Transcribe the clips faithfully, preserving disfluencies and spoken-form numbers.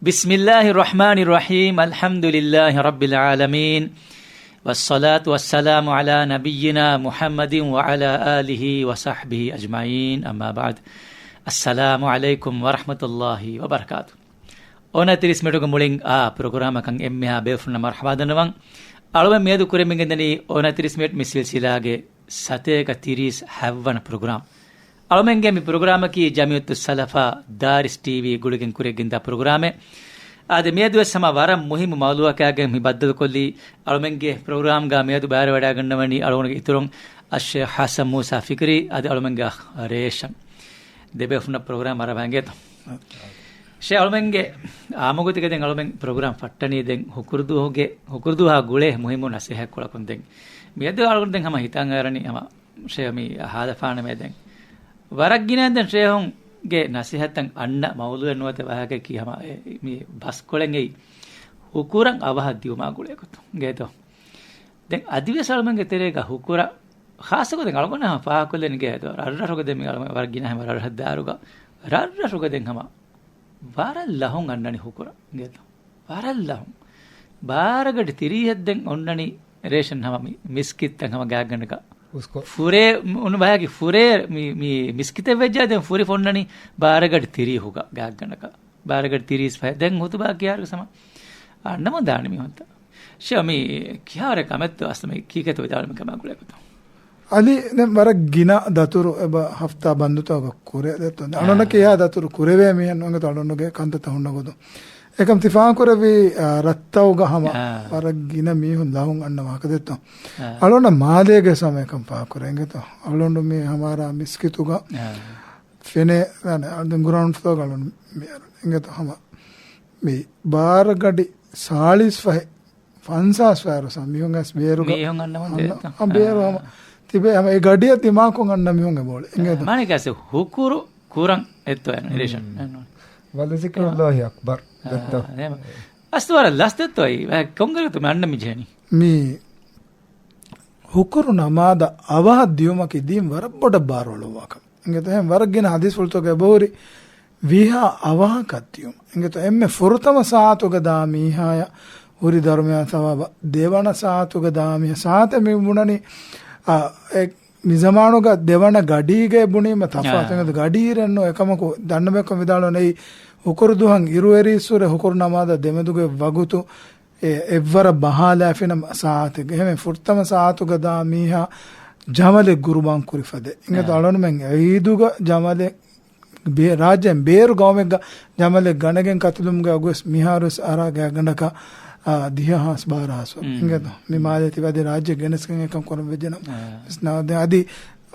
بسم الله الرحمن الرحيم. الحمد لله رب العالمين. والصلاة والسلام على نبينا محمد وعلى آله وصحبه أجمعين. أما بعد. السلام عليكم ورحمة الله وبركاته. އޮނަތިރީސް މިނެޓުގެ މުޅިން އާ ޕްރޮގްރާމަކަށް އެންމެހާ ބޭފުޅުންނަށް މަރުޙަބާ ދަންނަވަން. އަޅުގަނޑު މިއަދު ކުރެމިގެންދަނީ އޮނަތިރީސް މިނެޓް މި ސިލްސިލާގެ ސަތޭކަ ތިރީސް ހަތްވަނަ ޕްރޮގްރާމް. އަޅުމެންގެ މި ޕްރޮގްރާމަކީ ޖަމިއްޔަތުއްސަލަފާ ދާރިސް ޓީވީ ގުޅިގެން ކުރިއަށްގެންދާ ޕްރޮގްރާމެއް. އާދެ، މިއަދުވެސް ހަމަ ވަރަށް މުހިއްމު މައުޟޫޢަކާގެން މި ބައްދަލުކޮށްލީ. އަޅުމެންގެ ޕްރޮގްރާމްގަ މިއަދު ބައިވެރިވަޑައިގަންނަވަނީ އަޅުގަނޑުގެ އިތުރުން އައްޝޭޚް ޙަސަން މޫސާ ފިކްރީ، އަދި އަޅުމެންގެ އަޚް ރޭޝަން. ދެބޭފުންނަށް ޕްރޮގްރާމް އަރާ ވަންގޭތޯ. ޝޭ އަޅުމެންގެ އާމުގޮތުގަ ދެން އަޅުމެން ޕްރޮގްރާމް ފައްޓަނީ ދެން ހުކުރުދުވަހުގެ، ހުކުރުދުވަހާ ގުޅޭ މުހިއްމު ނަސޭހަތްކޮޅަކުން ދެން. މިއަދު އަޅުގަނޑު ދެން ހަމަ ހިތަށް އަރަނީ ހަމަ ޝޭ މި ހާދަފާނަމޭ ދެން. ވަރަށް ގިނަ ދެން ޝޭހުންގެ ނަސޭހަތަށް އަންނަ މައުޟޫޢެއް ނުވަތަ ވާހަކައަކީ ހަމަ އެ މި ބަސްކޮޅެއް އެއީ ހުކުރަށް އަވަހަށް ދިއުމާ ގުޅޭ ގޮތުން އިނގޭތޯ. ދެން އަދިވެސް އަޅުމެންގެ ތެރޭގަ ހުކުރަށް ޚާއްޞަކޮށް ދެން އަޅުގަނޑަށް ހަމަ ފާހަގަކޮށްލަނީ އިނގޭތޯ، ރަށްރަށުގަ ދެން މި އަޅުމެން ވަރަށް ގިނަ ހަމަ ރަށްރަށް ދާއިރުގަ، ރަށްރަށުގަ ދެން ހަމަ ވަރަށް ލަހުން އަންނަނީ ހުކުރަށް އިނގޭތޯ. ވަރަށް ލަހުން. ބާރަގަޑި ތިރީހަށް ދެން އޮންނަނީ ރޭޝަން ހަމަ މި މިސްކިތްތައް ހަމަ ގާތްގަނޑަކަށް. އުސްކޮ. ފުރޭ، އުނު ބަޔަކީ ފުރޭ މި، މި މިސްކިތެއް ވެއްޖާ ދެން ފުރި ފޮންނަނީ ބާރަގަޑި ތިރީހުގަ ގާތްގަނޑަކަށް. ބާރަގަޑި ތިރީސް ފަހެއް. ދެން ހުތުބާ ކިޔާރު ސަމަ އަންނަމުން ދާނީ މިހުންތަ؟ ޝޭ މި ކިހާވަރެއް ކަމެއްތޯ އަސްލު މި ކީކޭތޯ ވިދާޅުވީ މިކަމާ ގުޅޭ ގޮތުން؟ އަލި ދެން ވަރަށް ގިނަ ދަތުރު އެބަ ހަފްތާ ބަންދުތަކަށް ކުރޭ ދެއްތޯ. އަޅުންނަކީ އާ. އެހާ ދަތުރު ކުރެވޭ މީހެއް ނޫން އިނގޭތޯ އަޅުންގެ ކަންތައްތައް ހުންނަ ގޮތުން. އެކަމް ތި ފާހަގަކުރެއްވީ، އާ، ރަށްތަކުގަ ހަމަ އާ. ވަރަށް ގިނަ މީހުން ލަހުން އަންނަ ވާހަކަ ދެއްތޯ. އާ. އަޅުންނަށް މާލޭގެ ސަމައަކަށް ފާހަގަކުރޭ އިނގޭތޯ. އަޅުން މި ހަމަ އާރާ މިސްކިތުގަ އާ. ފެނޭ، އާ، ދެން ގްރައުންޑް ފްލޯގަ އަޅުން މި އަރަން އިނގޭތޯ ހަމަ މި ބާރަގަޑި ސާޅީސް ފަހެއް ފަންސާސް ފަހަރު ސަ މީހުން އަސް ބޭރުގަ މީހުން އަންނަމުން އަންނަ، ދޭތަ؟ އަ، ބޭރު އާ. ހަމަ ތިބޭ ހަމަ އެ ގަޑިއަށް ދިމާކޮށް އަންނަ މީހުން އެބައޮޅި. އިނގޭތަ؟ މާނައަކީ އަސް ހުކުރު ކުރަން އެއްތޯ އެން ރޭޝަން. ވަލަޒިކްރުﷲ އަކްބަރު. އާ، ދެއްތޯ؟ އާ، އެހެން. އަސް ވަރަށް ލަސް ދެއްތޯ އައި. ކޮންގަރަތު މި އަންނަ މި ޖެހެނީ؟ މި ހުކުރު ނަމާދަށް އަވަހަށް ދިޔުމަކީ ދީން ވަރަށް ބޮޑަށް ބާރުއަޅުއްވާ ކަމެއް. އިނގޭތަ؟ އެހެން ވަރަށް ގިނަ ޙަދީޘްފުޅުތަކުގަ އެބަހުރި ވީހާ އަވަހަކަށް ދިޔުމަށް. އިނގޭތޯ އެންމެ ފުރަތަމަ ސާޢަތުގަ ދާ މީހާޔަށް ހުރި ދަރުމަޔާ ސަވާބަށް ދެވަނަ ސާޢަތުގަ ދާ މީހާ، ސާޢަތެއް މި ބުނަނީ، އާ، އެ، މި ޒަމާނުގަ ދެވަނަ ގަޑީގައި ބުނީމަ ތަފާތު. އާ. އިނގޭތޯ ގަޑީ ރެންނު އެކަމަކު ދަންނަބޭކަން ވިދާޅުވަނީ ހުކުރު ދުވަހަށް އިރުއެރީއްސުރެ ހުކުރު ނަމާދަށް ދެމެދުގެ ވަގުތު އެ، އެއްވަރަށް ބަހާލާފިނަމަ ސާޢަތެއްގަ. އެހެން ފުރަތަމަ ސާޢަތުގަ ދާ މީހާ ޖަމަލެއް ގުރުބާން ކުރި ފަދައިން. އިނގޭތޯ އާ. އަޅުންމެން ޢީދުގަ ޖަމަލެއް ބޭ-، ރާއްޖޭން ބޭރު ގައުމެއްގަ ޖަމަލެއް ގަނެގެން ކަތިލުމުގަ ގޮސް މިހާރުވެސް އަރާ ގާތްގަނޑަކަށް، އާ، ދިހަ ހާސް ބާރަ ހާސް ވަރު. މް. އިނގޭތޯ މި މާލޭ ތިބާ އަދި ރާއްޖެ ގެނެސްގެން އެކަން ކުރަން ވެއްޖެނަމަ. އާ. ވެސް ނާ-، ދެ-، އަދި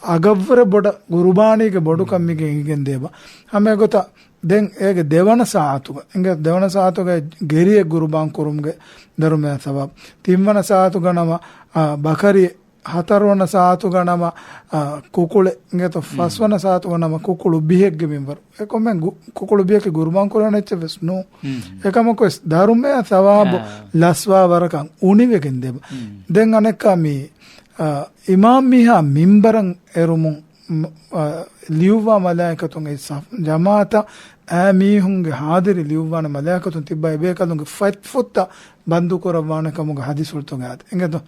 އަގަށްވުރެ ބޮޑަށް ގުރުބާނީގެ ބޮޑުކަން މީގެ އެނގިގެން ދޭބަ. ހަމަ އެގޮތަށް ދެން އޭގެ ދެވަނަ ސާޢަތުގަ، އިނގޭ ދެވަނަ ސާޢަތުގަ ގެރިއެއް ގުރުބާން ކުރުމުގެ ދަރުމަޔާ ސަވާބު. ތިންވަނަ ސާޢަތުގަ ނަމަ، އާ، ބަކަރި، ހަތަރުވަނަ ސާޢަތުގަ ނަމަ، އާ، ކުކުޅެއް، އިނގޭތޯ މް. ފަސްވަނަ ސާޢަތުގަ ނަމަ ކުކުޅު ބިހެއްގެ މިންވަރު. އެ ކޮންމެ ގު-، ކުކުޅު ބިހަކީ ގުރުބާން ކުރާނެ އެއްޗެއް ވެސް ނޫ. މް. އެކަމަކު ވެސް ދަރުމަޔާ ސަވާބު އާ. ލަސްވާ ވަރަކަށް އުނިވެގެން ދޭބަ. މް. ދެން އަނެއްކާ މި، އާ، އިމާމް މީހާ މިންބަރަށް އެރުމުން މ-، އ، ލިޔުއްވާ މަލާއިކަތުން އެ ސަފް-، ޖަމާޢަތަށް އައި މީހުންގެ ޙާޟިރީ ލިޔުއްވާނެ މަލާއިކަތުން ތިއްބާ އެބޭކަލުންގެ ފަތްފުށްތައް ބަންދުކުރައްވާނެ ކަމުގެ ޙަދީޘްފުޅުތަކުގައި އާދެ. އިނގޭތޯ؟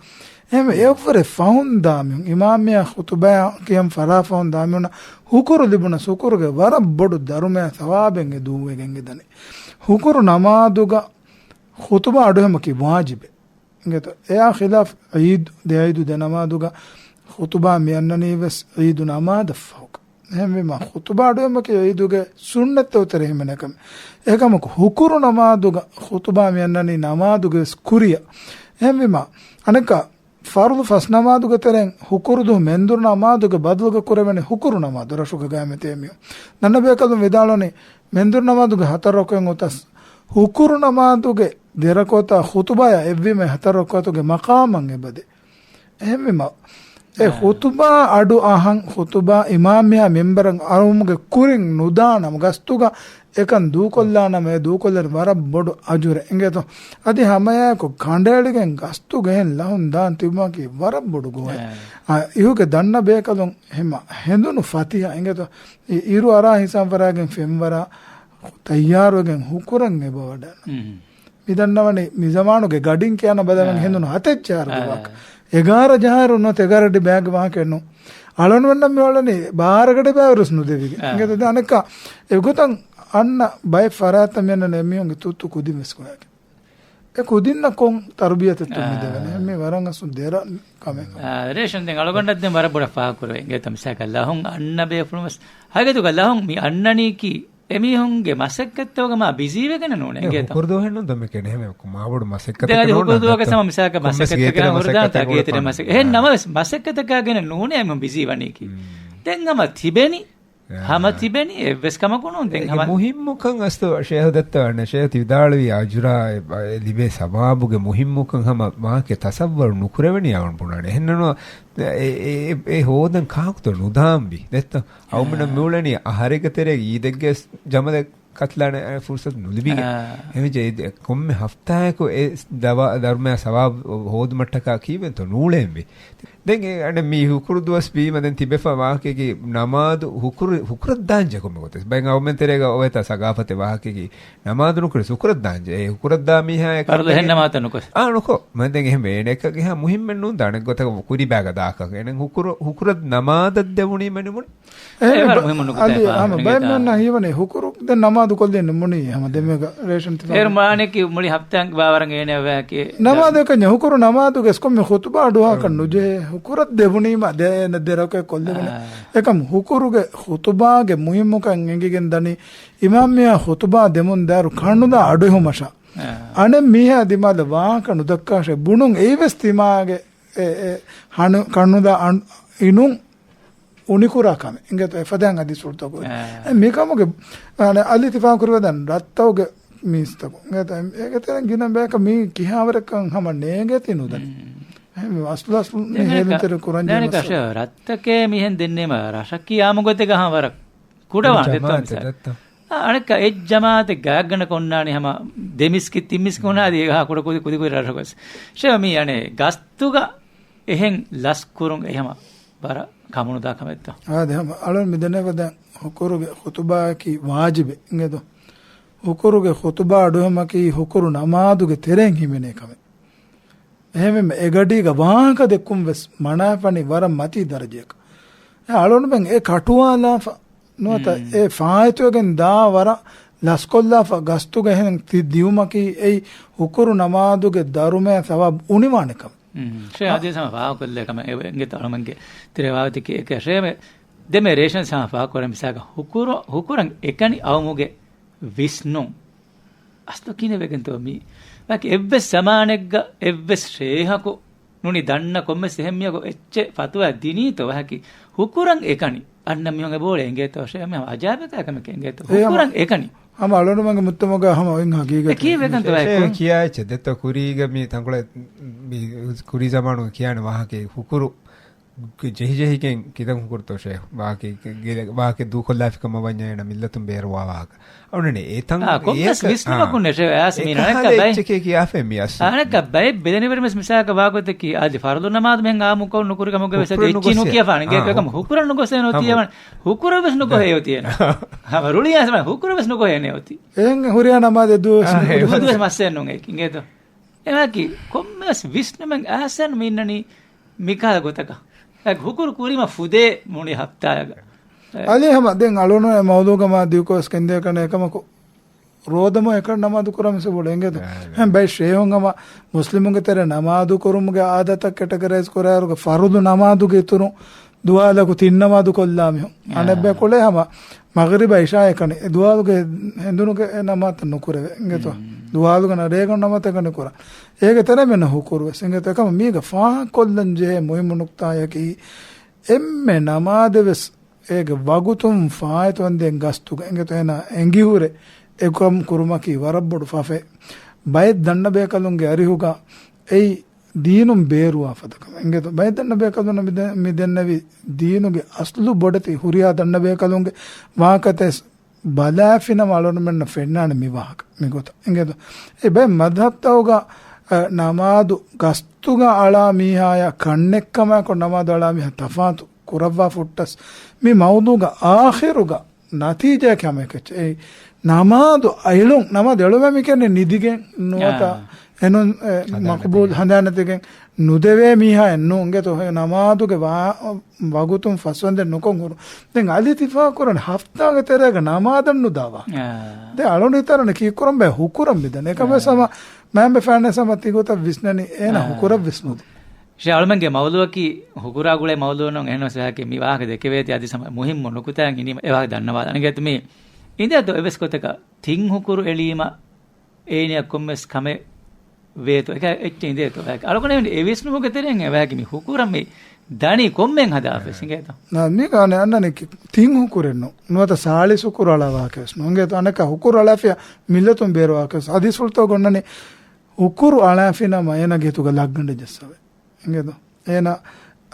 އެހެންވެ، އެއަށްވުރެ ފަހުން ދާ މީހުން، އިމާމް މީހާ ޚުޠުބާ ކިޔަން ފަރާ ފަހުން ދާ މީހުންނަށް ހުކުރު ލިބުނަސް ހުކުރުގެ ވަރަށް ބޮޑު ދަރުމަޔާ ސަވާބެއް އެ ދޫވެގެން އެދަނީ. ހުކުރު ނަމާދުގަ ޚުޠުބާ އަޑުއެހުމަކީ ވާޖިބެއް. އިނގޭތޯ؟ އެއާ ޚިލާފް ޢީދު، ދެ ޢީދު ދެ ނަމާދުގަ ޚުޠުބާ މި އަންނަނީ ވެސް ޢީދު ނަމާދަށްފަހުގަ. އެހެންވީމާ، ޚުޠުބާ އަޑުއެހުމަކީ ޢީދުގެ ސުންނަތްތައް ތެރެ ހިމެނޭ ކަމެއް. އެކަމަކު، ހުކުރު ނަމާދުގަ ޚުޠުބާ މި އަންނަނީ ނަމާދުގެ ވެސް ކުރިއަށް. އެހެންވީމާ، އަނެއްކާ، ފަރުޟު ފަސް ނަމާދުގެ ތެރެއިން ހުކުރު ދުވަހު މެންދުރު ނަމާދުގެ ބަދަލުގަ ކުރެވެނީ ހުކުރު ނަމާދު ރަށުގަ ގާއިމްވެ ތިބި މީހުން. ދަންނަ ބޭކަލުން ވިދާޅުވަނީ، މެންދުރު ނަމާދުގެ ހަތަރު ރަކުޢަތް އޮތަސް ހުކުރު ނަމާދުގެ ދެ ރަކުޢަތާ ޚުޠުބާޔާ އެއްވީމަ ހަތަރު ރަކުޢަތުގެ މަޤާމަށް އެބަދޭ. އެހެންވީމަ، އެ އާ. ޚުޠުބާ އަޑު އަހަން، ޚުޠުބާ އިމާމް މީހާ މިންބަރަށް އަރުވުމުގެ ކުރިން ނުދާނަމަ، ގަސްތުގަ އެކަން ދޫކޮށްލާނަމަ، އެ ދޫކޮށްލަން ވަރަށް ބޮޑު އަޖުރެއް. އިނގޭތޯ؟ އަދި ހަމައެއާއެކު ކަނޑައެޅިގެން ގަސްތުގަ އެހެން ލަހުން ދާން ތިބުމަކީ ވަރަށް ބޮޑު ގޯހެއް. އާ. އާ، އިހުގެ ދަންނަ ބޭކަލުން ހަމަ ހެނދުނު ފަތިހަ، އިނގޭތޯ؟ އިރު އަރާ ހިސާބު ފަރާގެން ފެންވަރާ ތައްޔާރުވެގެން ހުކުރަން އެބަ ވަޑަން. މި ދަންނަވަނީ މި ޒަމާނުގެ ގަޑިން ކިޔާނަ ބަލަމެން އާ. ހެނދުނު ހަތެއް ޖާރުގެ އާ. ވާކަ. އެގާރަ ޖާރު ނުވަތަ އެގާރަ ޑި ބާގް ވާކެއް ނޫ. އަޅުން ވަންނަ މި އޮޅަނީ ބާރަ ގަޑި ބާވެރުސް ނުދެވިގެ. އާ. އިނގޭތަ ދެ އަނެއްކާ އެގޮތަށް އަންނަ ބައެއް ފަރާތަށް މިއަންނަނީ އެމީހުންގެ ތުއްތު ކުދިން ވެސް ގޮވައިގެން. އެ ކުދިންނަށް ކޮން ތަރުބިޔަތެއްތޯ މި ދެވެނީ؟ އާ. މި ވަރަށް އަސް ދެރަ ކަމެއް. އާ، ރޭޝަން ދެން އަޅުގަނޑަށް ދެން ވަރަށް ބޮޑަށް ފާހަގަކުރެވޭ. އިނގޭތަ މިސާލަކަށް ލަހުން އަންނަ ބޭފުޅުން ވެސް ހަގީގަތުގަ ލަހުން މި އަންނަނީކީ އެމީހުންގެ މަސައްކަތްތަކުގަ މާ ބިޒީވެގެން ނޫނޭ އެ އިނގޭތަ؟ ހުކުރު ދުވަހެއް ނޫން ދޮމެކެން އެހެން މާބޮޑު މަސައްކަތެއް ދެން އަދި ނޫން ހުކުރު ދުވަހަކަށް ދައްތަ. ސަމަ މިސާލަކަށް ކޮންމެސް މަސައްކަތްތަކާ ގޭތެރެ ހުރިދާން މަސައްކަތް ގޭތެރެ މަސައްކަތް. އެހެން ނަމަވެސް މަސައްކަތަކާ ގެނެ ނޫނޭ އެމީހުން ބިޒީ ވަނީކީ. ދެން ހަމަ ތިބެނީ ހަމަ ތިބެނީ އެއްވެސް ކަމަކު ނޫން. ދެން އޭގެ ހަމަ މުހިއްމުކަން އަސްލު ޝޭހު ދައްތަވާނެ. ޝޭހު ތި ވިދާޅުވީ އަޖުރާ އެ، އެ ލިބޭ ސަވާބުގެ މުހިއްމުކަން ހަމަ ވާހަކަ ތަސައްވަރު ނުކުރެވެނީ އަވަން ބުނާނެ. އެހެންނަނު އެ، އެ، އެ، އެ ހޯދަން ކާކުތޯ ނުދާންވީ. ދެއްތަ؟ އަވަމެންނަށް އާ. މިއުޅެނީ އަހަރެއްގެ ތެރޭގަ އީދެއްގެ ޖަމަލެއް ކަތިލާނެ ފުރުސަތު ނުލިބިގެން. އާ. އެހެންވެއްޖެ އެ ކޮންމެ ހަފްތާއަކު އެ ދަވާ، ދަރުމަޔާ ސަވާބު ހޯދުމަށްޓަކާ ކީއްވެންތޯ ނޫޅޭންވީ. ދެން އެ އަނެއް މި ހުކުރު ދުވަސް ވީމަ ދެން ތިބެފަ ވާހަކައިގެ ނަމާދު ހުކުރު، ހުކުރަށްދާންޖެ ކޮންމެ ގޮތެއް. ބައެއް އަވަމެން ތެރޭގަ އޮވޭތާ ސަގާފަތެއް ވާހަކައިގެ ނަމާދު ނުކުރެސް ހުކުރަށްދާންޖެ. އެ ހުކުރަށްދާ މީހާ އެ ފަރުޟު ކަންނޭނގެ އެހެން ނަމާދު ނުކޮށް. އާ، ނުކޮށް. މަ ދެން އެހެން ވޭނެ އެކަކަށް އެހާ މުހިއްމެއް ނޫން ދާނެ ގޮތަކަށް ކުރި ބާގަ ދާކަށް. އެނެން ހުކުރު، ހުކުރަށް ނަމާދަށް ދެވުނީ މެނުމުން. އެ އެ ވަރަށް މުހިއްމު ނުކުތާ އަދި ފާހަގަ ހަމަ ނުވިތާ. ބައެއް މީހުންނަށް ހީވަނީ ހުކުރު ދެން ނަމާދު ކޮށްލީ ނުމުނީ ހަމަ ދެމޭގަ ރޭޝަން ތި އޭރު މާނައަކީ މުޅި ހަފްތާ ވާވަރަށް އޭނަ ވާކި. ނަމާދު އެކަންޏެއް ހުކުރު ނަމާދުގެ އެސްކޮންމެ ޚުތުބާ އަޑުއަހާކަށް ނުޖެހޭ. ހުކުރަށް ދެވުނީމަ ދެ އޭނަ ދެރަކަށް ކޮށްލެވުނީ. އާ. އެކަމް ހުކުރުގެ ޚުތުބާގެ މުހިއްމުކަން އެނގިގެން ދަނީ އިމާމް މީހާ ޚުތުބާ ދެމުން ދާއިރު ކަނުދާ އަޑުއެހުމަށާ. އާ. އަނެއް މީހާ ދިމާލަށް ވާހަކަ ނުދައްކާށޭ ބުނުން އެއީވެސް ތިމާގެ އެ، އެ، ހަނު، ކަނުދާ އަން، އިނުން އުނިކުރާ ކަމެއް. އިނގޭތޯ އެފަދައިން އަދި ސުލްތަކު. އާ. އެ މިކަމުގެ، އަނެ، އަލި ތިފާ ކުރިވަދަން ރައްތައުގެ މީސްތަކު. އިނގޭތޯ އެ، އޭގެ ތެރެއިން ގިނަ ބަޔަކަށް މީ ކިހާވަރެއްކަން ހަމަ ނޭނގޭތީ ނުދަނީ. މް. އެހެން އަސްލު އަސްލު މި ދެން ހޭލުން އެކަ، ތެރެ ކުރަން ދެން ޖެހޭ އެކަށަ މައްސަލަ. ރައްތަކޭ މިހެން ދެންނޭމަ ރަށަކީ އާމުގޮތެއްގަ ހަމަ ވަރަށް ކުޑަވާން ދެއްތޯ ޖަމާއަތެއް މިސާލް. ދެއްތޯ. އަނެއްކާ އެއް ޖަމާއަތެއް ގާތްގަނޑަކަށް އޮންނާނީ ހަމަ ދެމީސްކި ތިންމީސްކި ހުންނާ އަދި އެހާ ކުޑަ ކުދި ކުދި ކުދި ރަށަކަށް. ޝޭ މީ އަނެއް ގަސްތުގަ އެހެން ލަސް ކުރުން އެ ހަމަ ވަރަށް ކަމުނުދާ ކަމެއްތޯ؟ އާދެ ހަމަ އަޅުން މިދެންނެވި ދެން ހުކުރުގެ ޚުތުބާއަކީ ވާޖިބެއް އިނގޭތޯ؟ ހުކުރުގެ ޚުތުބާ އަޑުއެހުމަކީ ހުކުރު ނަމާދުގެ ތެރެއިން ހިމެނޭ ކަމެއް. އެހެންވީމަ އެ ގަޑީގަ ވާހަކަ ދެއްކުން ވެސް މަނާފަނި ވަރަށް މަތީ ދަރަޖައަކަށް. އެ އަޅުންމެން އެ ކަޓުވާލާފަ ނުވަތަ މް. އެ ފާއިތުވެގެން ދާ ވަރަށް ލަސްކޮށްލާފަ ގަސްތުގަ އެހެން ތި ދިއުމަކީ އެއީ ހުކުރު ނަމާދުގެ ދަރުމަޔަށް ސަވާބު އުނިވާނެ ކަމެއް. މް. ޝޭ އާ. އަދި ސަމަ ފާހަގަކޮށްލޭ ކަމެއް އެ އެނގޭތޯ އަޅުމެންގެ ތެރޭ ވާހަކަތަކެއް އެކަށޭ ދެމޭ ރޭޝަން ސަމަ ފާހަގަކުރަން މިސާލަކަށް ހުކުރު، ހުކުރަން އެކަނި އައުމުގެ ވިސްނުން. އަސްލު ކިހިނެއް ވެގެންތޯ މީ؟ ވަކި އެއްވެސް ޒަމާނެއްގަ އެއްވެސް ޝޭހަކު ނުނި ދަންނަ ކޮންމެސް އެހެން މީހަކު އެއްޗެއް ފަތުވާ ދިނީތޯ ވަކި ހުކުރަން އެކަނި. އަންނަ މީހުން އެބައުޅޭ އިނގޭތޯ ޝޭ މީ އަޖާބެކާ ކަމެކޭ އިނގޭތޯ. އެ ހަމަ، ހުކުރަން އެކަނި. ހަމަ އަޅުންމެންގެ މުއްތަމަގަ ހަމަ އޮތް ހަގީގަތެއް. އެ ކީއްވެގެންތޯ ޝޭ ވަކި؟ ކިޔާ އެއްޗެއް ދެއްތޯ ކުރީގަ މީ ތަންކޮޅެއް މި ކުރީ ޒަމާނުގަ ކިޔާނެ ވާހަކައެއް ހުކުރު ޖެހިޖެހިގެން ކިތަން ހުކުރުތޯ ޝޭހް؟ ވާހަކަ ގިލަ-، ވާހަކަ ދޫކޮށްލާފިކަމަށް ވަންޏާ އޭނަ މިއްލަތުން ބޭރުވާ ވާހަކަ. އަވަނަނީ އެތަން އާ، ކޮންމެސް އެއަކަށް، ވިސްނުމަކުން އާ. ނެށެވެ އާސް މީނާ އެކަހަލަ އަނެއްކާ ބައެއް، އެއްޗެކޭ ކިޔާފައި މި އަސްލު. އަނެއްކާ ބައެއް ބެލެނިވެރިމެސް މިސާލަކަށް ވާގޮތަކީ އަދި ފަރުޟު ނަމާދު މިހެން އާއްމުކޮށް ނުކުރި ކަމުގެ ވެސް އަދި އެއްޗިހި ނުކިޔާފާނެ. އެކަމަ ހުކުރަން ނުގޮސޭ ނޯތި އަވަން. ހުކުރަށް ވެސް ނުގޮހޭ އޮތީ އޭނަ. ހަމަ ރުޅި އާސް ހުކުރަށް ވެސް ނުގޮހޭ ނޭ އޮތީ. އެހެން ހުރިހާ ނަމާދެއް ދުވަސް އާ، ނުކުތީ. ދުވަސް މައްސައެއް ނޫން އެކި އިނގޭތޯ. އެމާކީ ކޮންމެވެސް ވިސްނުމެއް އާސަން މި އިންނަނީ މިކަހަލަ ގޮތަކަށް. އެ ހުކުރު ކުރީމަ ފުދޭ މުޅި ހަފްތާއަކަށް. އަލީ ހަމަ ދެން އަޅުނު އެ މައުޟޫގަ މާ ދިގުކޮށް ކެނދޭކަނެ އެކަމަކު ރޯދަމަ އެކަން ނަމާދު ކުރަމިސެ ބޮޑެ އިނގޭތަ؟ އާ، އާ. ހެން ބައި ޝޭހުން ހަމަ މުސްލިމުންގެ ތެރެ ނަމާދު ކުރުމުގެ އާދަތަށް ކެޓަގަރައިޒް ކުރާއިރުގަ ފަރުޟު ނަމާދުގެ އިތުރު ދުވާލަކު ތިން ނަމާދު ކޮށްލާ މިހުން. އާ. އަނެއްބަޔަކު ކުޅޭ ހަމަ މަޣްރިބާ އިޝާ އެކަނި. އެ ދުވާލުގެ ހެނދުނުގެ އެ ނަމާދު ނުކުރެވޭ. އިނގޭތޯ؟ މް. ދުވާލުގަ ނަ ރޭގަނޑު ނަމާދު އެކަނި ކުރާ. އޭގެ ތެރެ މެން ހުކުރު ވެސް. އިނގޭތޯ؟ އެކަމަ މީގަ ފާހަގަކޮށްލަން ޖެހޭ މުހިއްމު ނުކްތާއަކީ އެންމެ ނަމާދެއް ވެސް އޭގެ ވަގުތުން ފާއިތުވަންދެން ގަސްތުގަ. އިނގޭތޯ؟ އޭނާ އެނގިހުރެ އެކަމް ކުރުމަކީ ވަރަށް ބޮޑު ފަފައެއް. ބައެއް ދަންނަ ބޭކަލުންގެ އަރިހުގަ އެއީ ދީނުން ބޭރުވާ ފަދަ ކަމެއް. އިނގޭތޯ؟ ބައެއް ދަންނަ ބޭކަލުންނަށް މި ދެ-، މި ދެންނެވި ދީނުގެ އަސްލު ބޮޑެތި ހުރިހާ ދަންނަ ބޭކަލުންގެ ވާހަކަތައް ބަލާފިނަމަ އަޅުންމެންނަށް ފެންނާނެ މި ވާހަކަ މިގޮތަށް. އިނގޭތޯ؟ އެ ބައެއް މަދުހަބްތަކުގަ، އަ، ނަމާދު ގަސްތުގަ އަޅާ މީހާޔާ ކަންނެއްކަމާއެކު ނަމާދު އަޅާ މީހާ ތަފާތު ކުރައްވާ ފުއްޓަސް މި މައުޟޫގަ އާޚިރުގަ ނަތީޖާއަކީ ހަމައެކައްޗެއް. އެއީ ނަމާދު އެޅުން، ނަމާދު އެޅުމޭ މި ކިޔަނީ ނިދިގެން ނުވަތަ އާ. އެނުން، އެ، ހަނދާން މަޤުބޫލް ނެތިގެން. ހަނދާން ނެތިގެން ނުދެވޭ މީހާއެއް ނޫން. އިނގޭތޯ، އެ ނަމާދުގެ ވާ-، ވަގުތުން ފަސްވަންދެން ނުކޮށް ހުރު. ދެން އަލި ތިފާ ކުރަން ހަފްތާގެ ތެރޭގަ ނަމާދަށް ނުދާ ވާހަކަ. އާ. ދެން އަޅުން ހިތަރަން ކީއްކުރަން ބޭ ހުކުރަން މިދަން. އެކަމަސް އާ. ހަމަ މައިންބަފައިންނަސް ހަމަ ތިގޮތަށް ވިސްނަނީ އޭނަ އާ. ހުކުރަށް ވިސްނުދޭ. ޝޭ އަޅުމެންގެ މައުލޫއަކީ ހުކުރާ ގުޅޭ މައުލޫ ނޫން. އެހެންވެސް ވާހަކަ މި ވާހަކަ ދެކެވޭތީ އަދި ހަމަ މުހިއްމު ނުކުތާއެއް އިނީމަ އެ ވާހަކަ ދަންނަވާލަން. އިނގޭތޯ މި އިނދޭތޯ އެވެސް ގޮތަކަށް ތިން ހުކުރު އެޅީމަ އޭނިއަށް ކޮންމެސް ކަމެއް ވޭތޯ. އެކަ އެއްޗެއް އިނދޭތޯ. އަޅުގަނޑު އެ ވިސްނުމުގެ ތެރެއިން އެ ވާހަކަ މި ހުކުރަށް މި ދަނީ ކޮންމެ ހަދާފަސް އާ. އިނގޭތޯ. ނާ، މީގަ އަނެއް އަންނަނީ ތިން ހުކުރެއް ނޫން. ނުވަތަ ސާޅީސް ހުކުރު އަޅާ ވާހަކަވެސް ނޫން. އިނގޭތޯ އަނެއްކާ ހުކުރު އަޅާފިޔާ މިއްލަތުން ބޭރު ވާހަކަވެސް. ހަދީސްފުޅުތަކުގަ އޮންނަނީ ހުކުރު އަޅާފިނަމަ އޭނަގެ ހިތުގަ ލައްގަނޑެއް ޖައްސަވޭ. އިނގޭތޯ. އޭނަ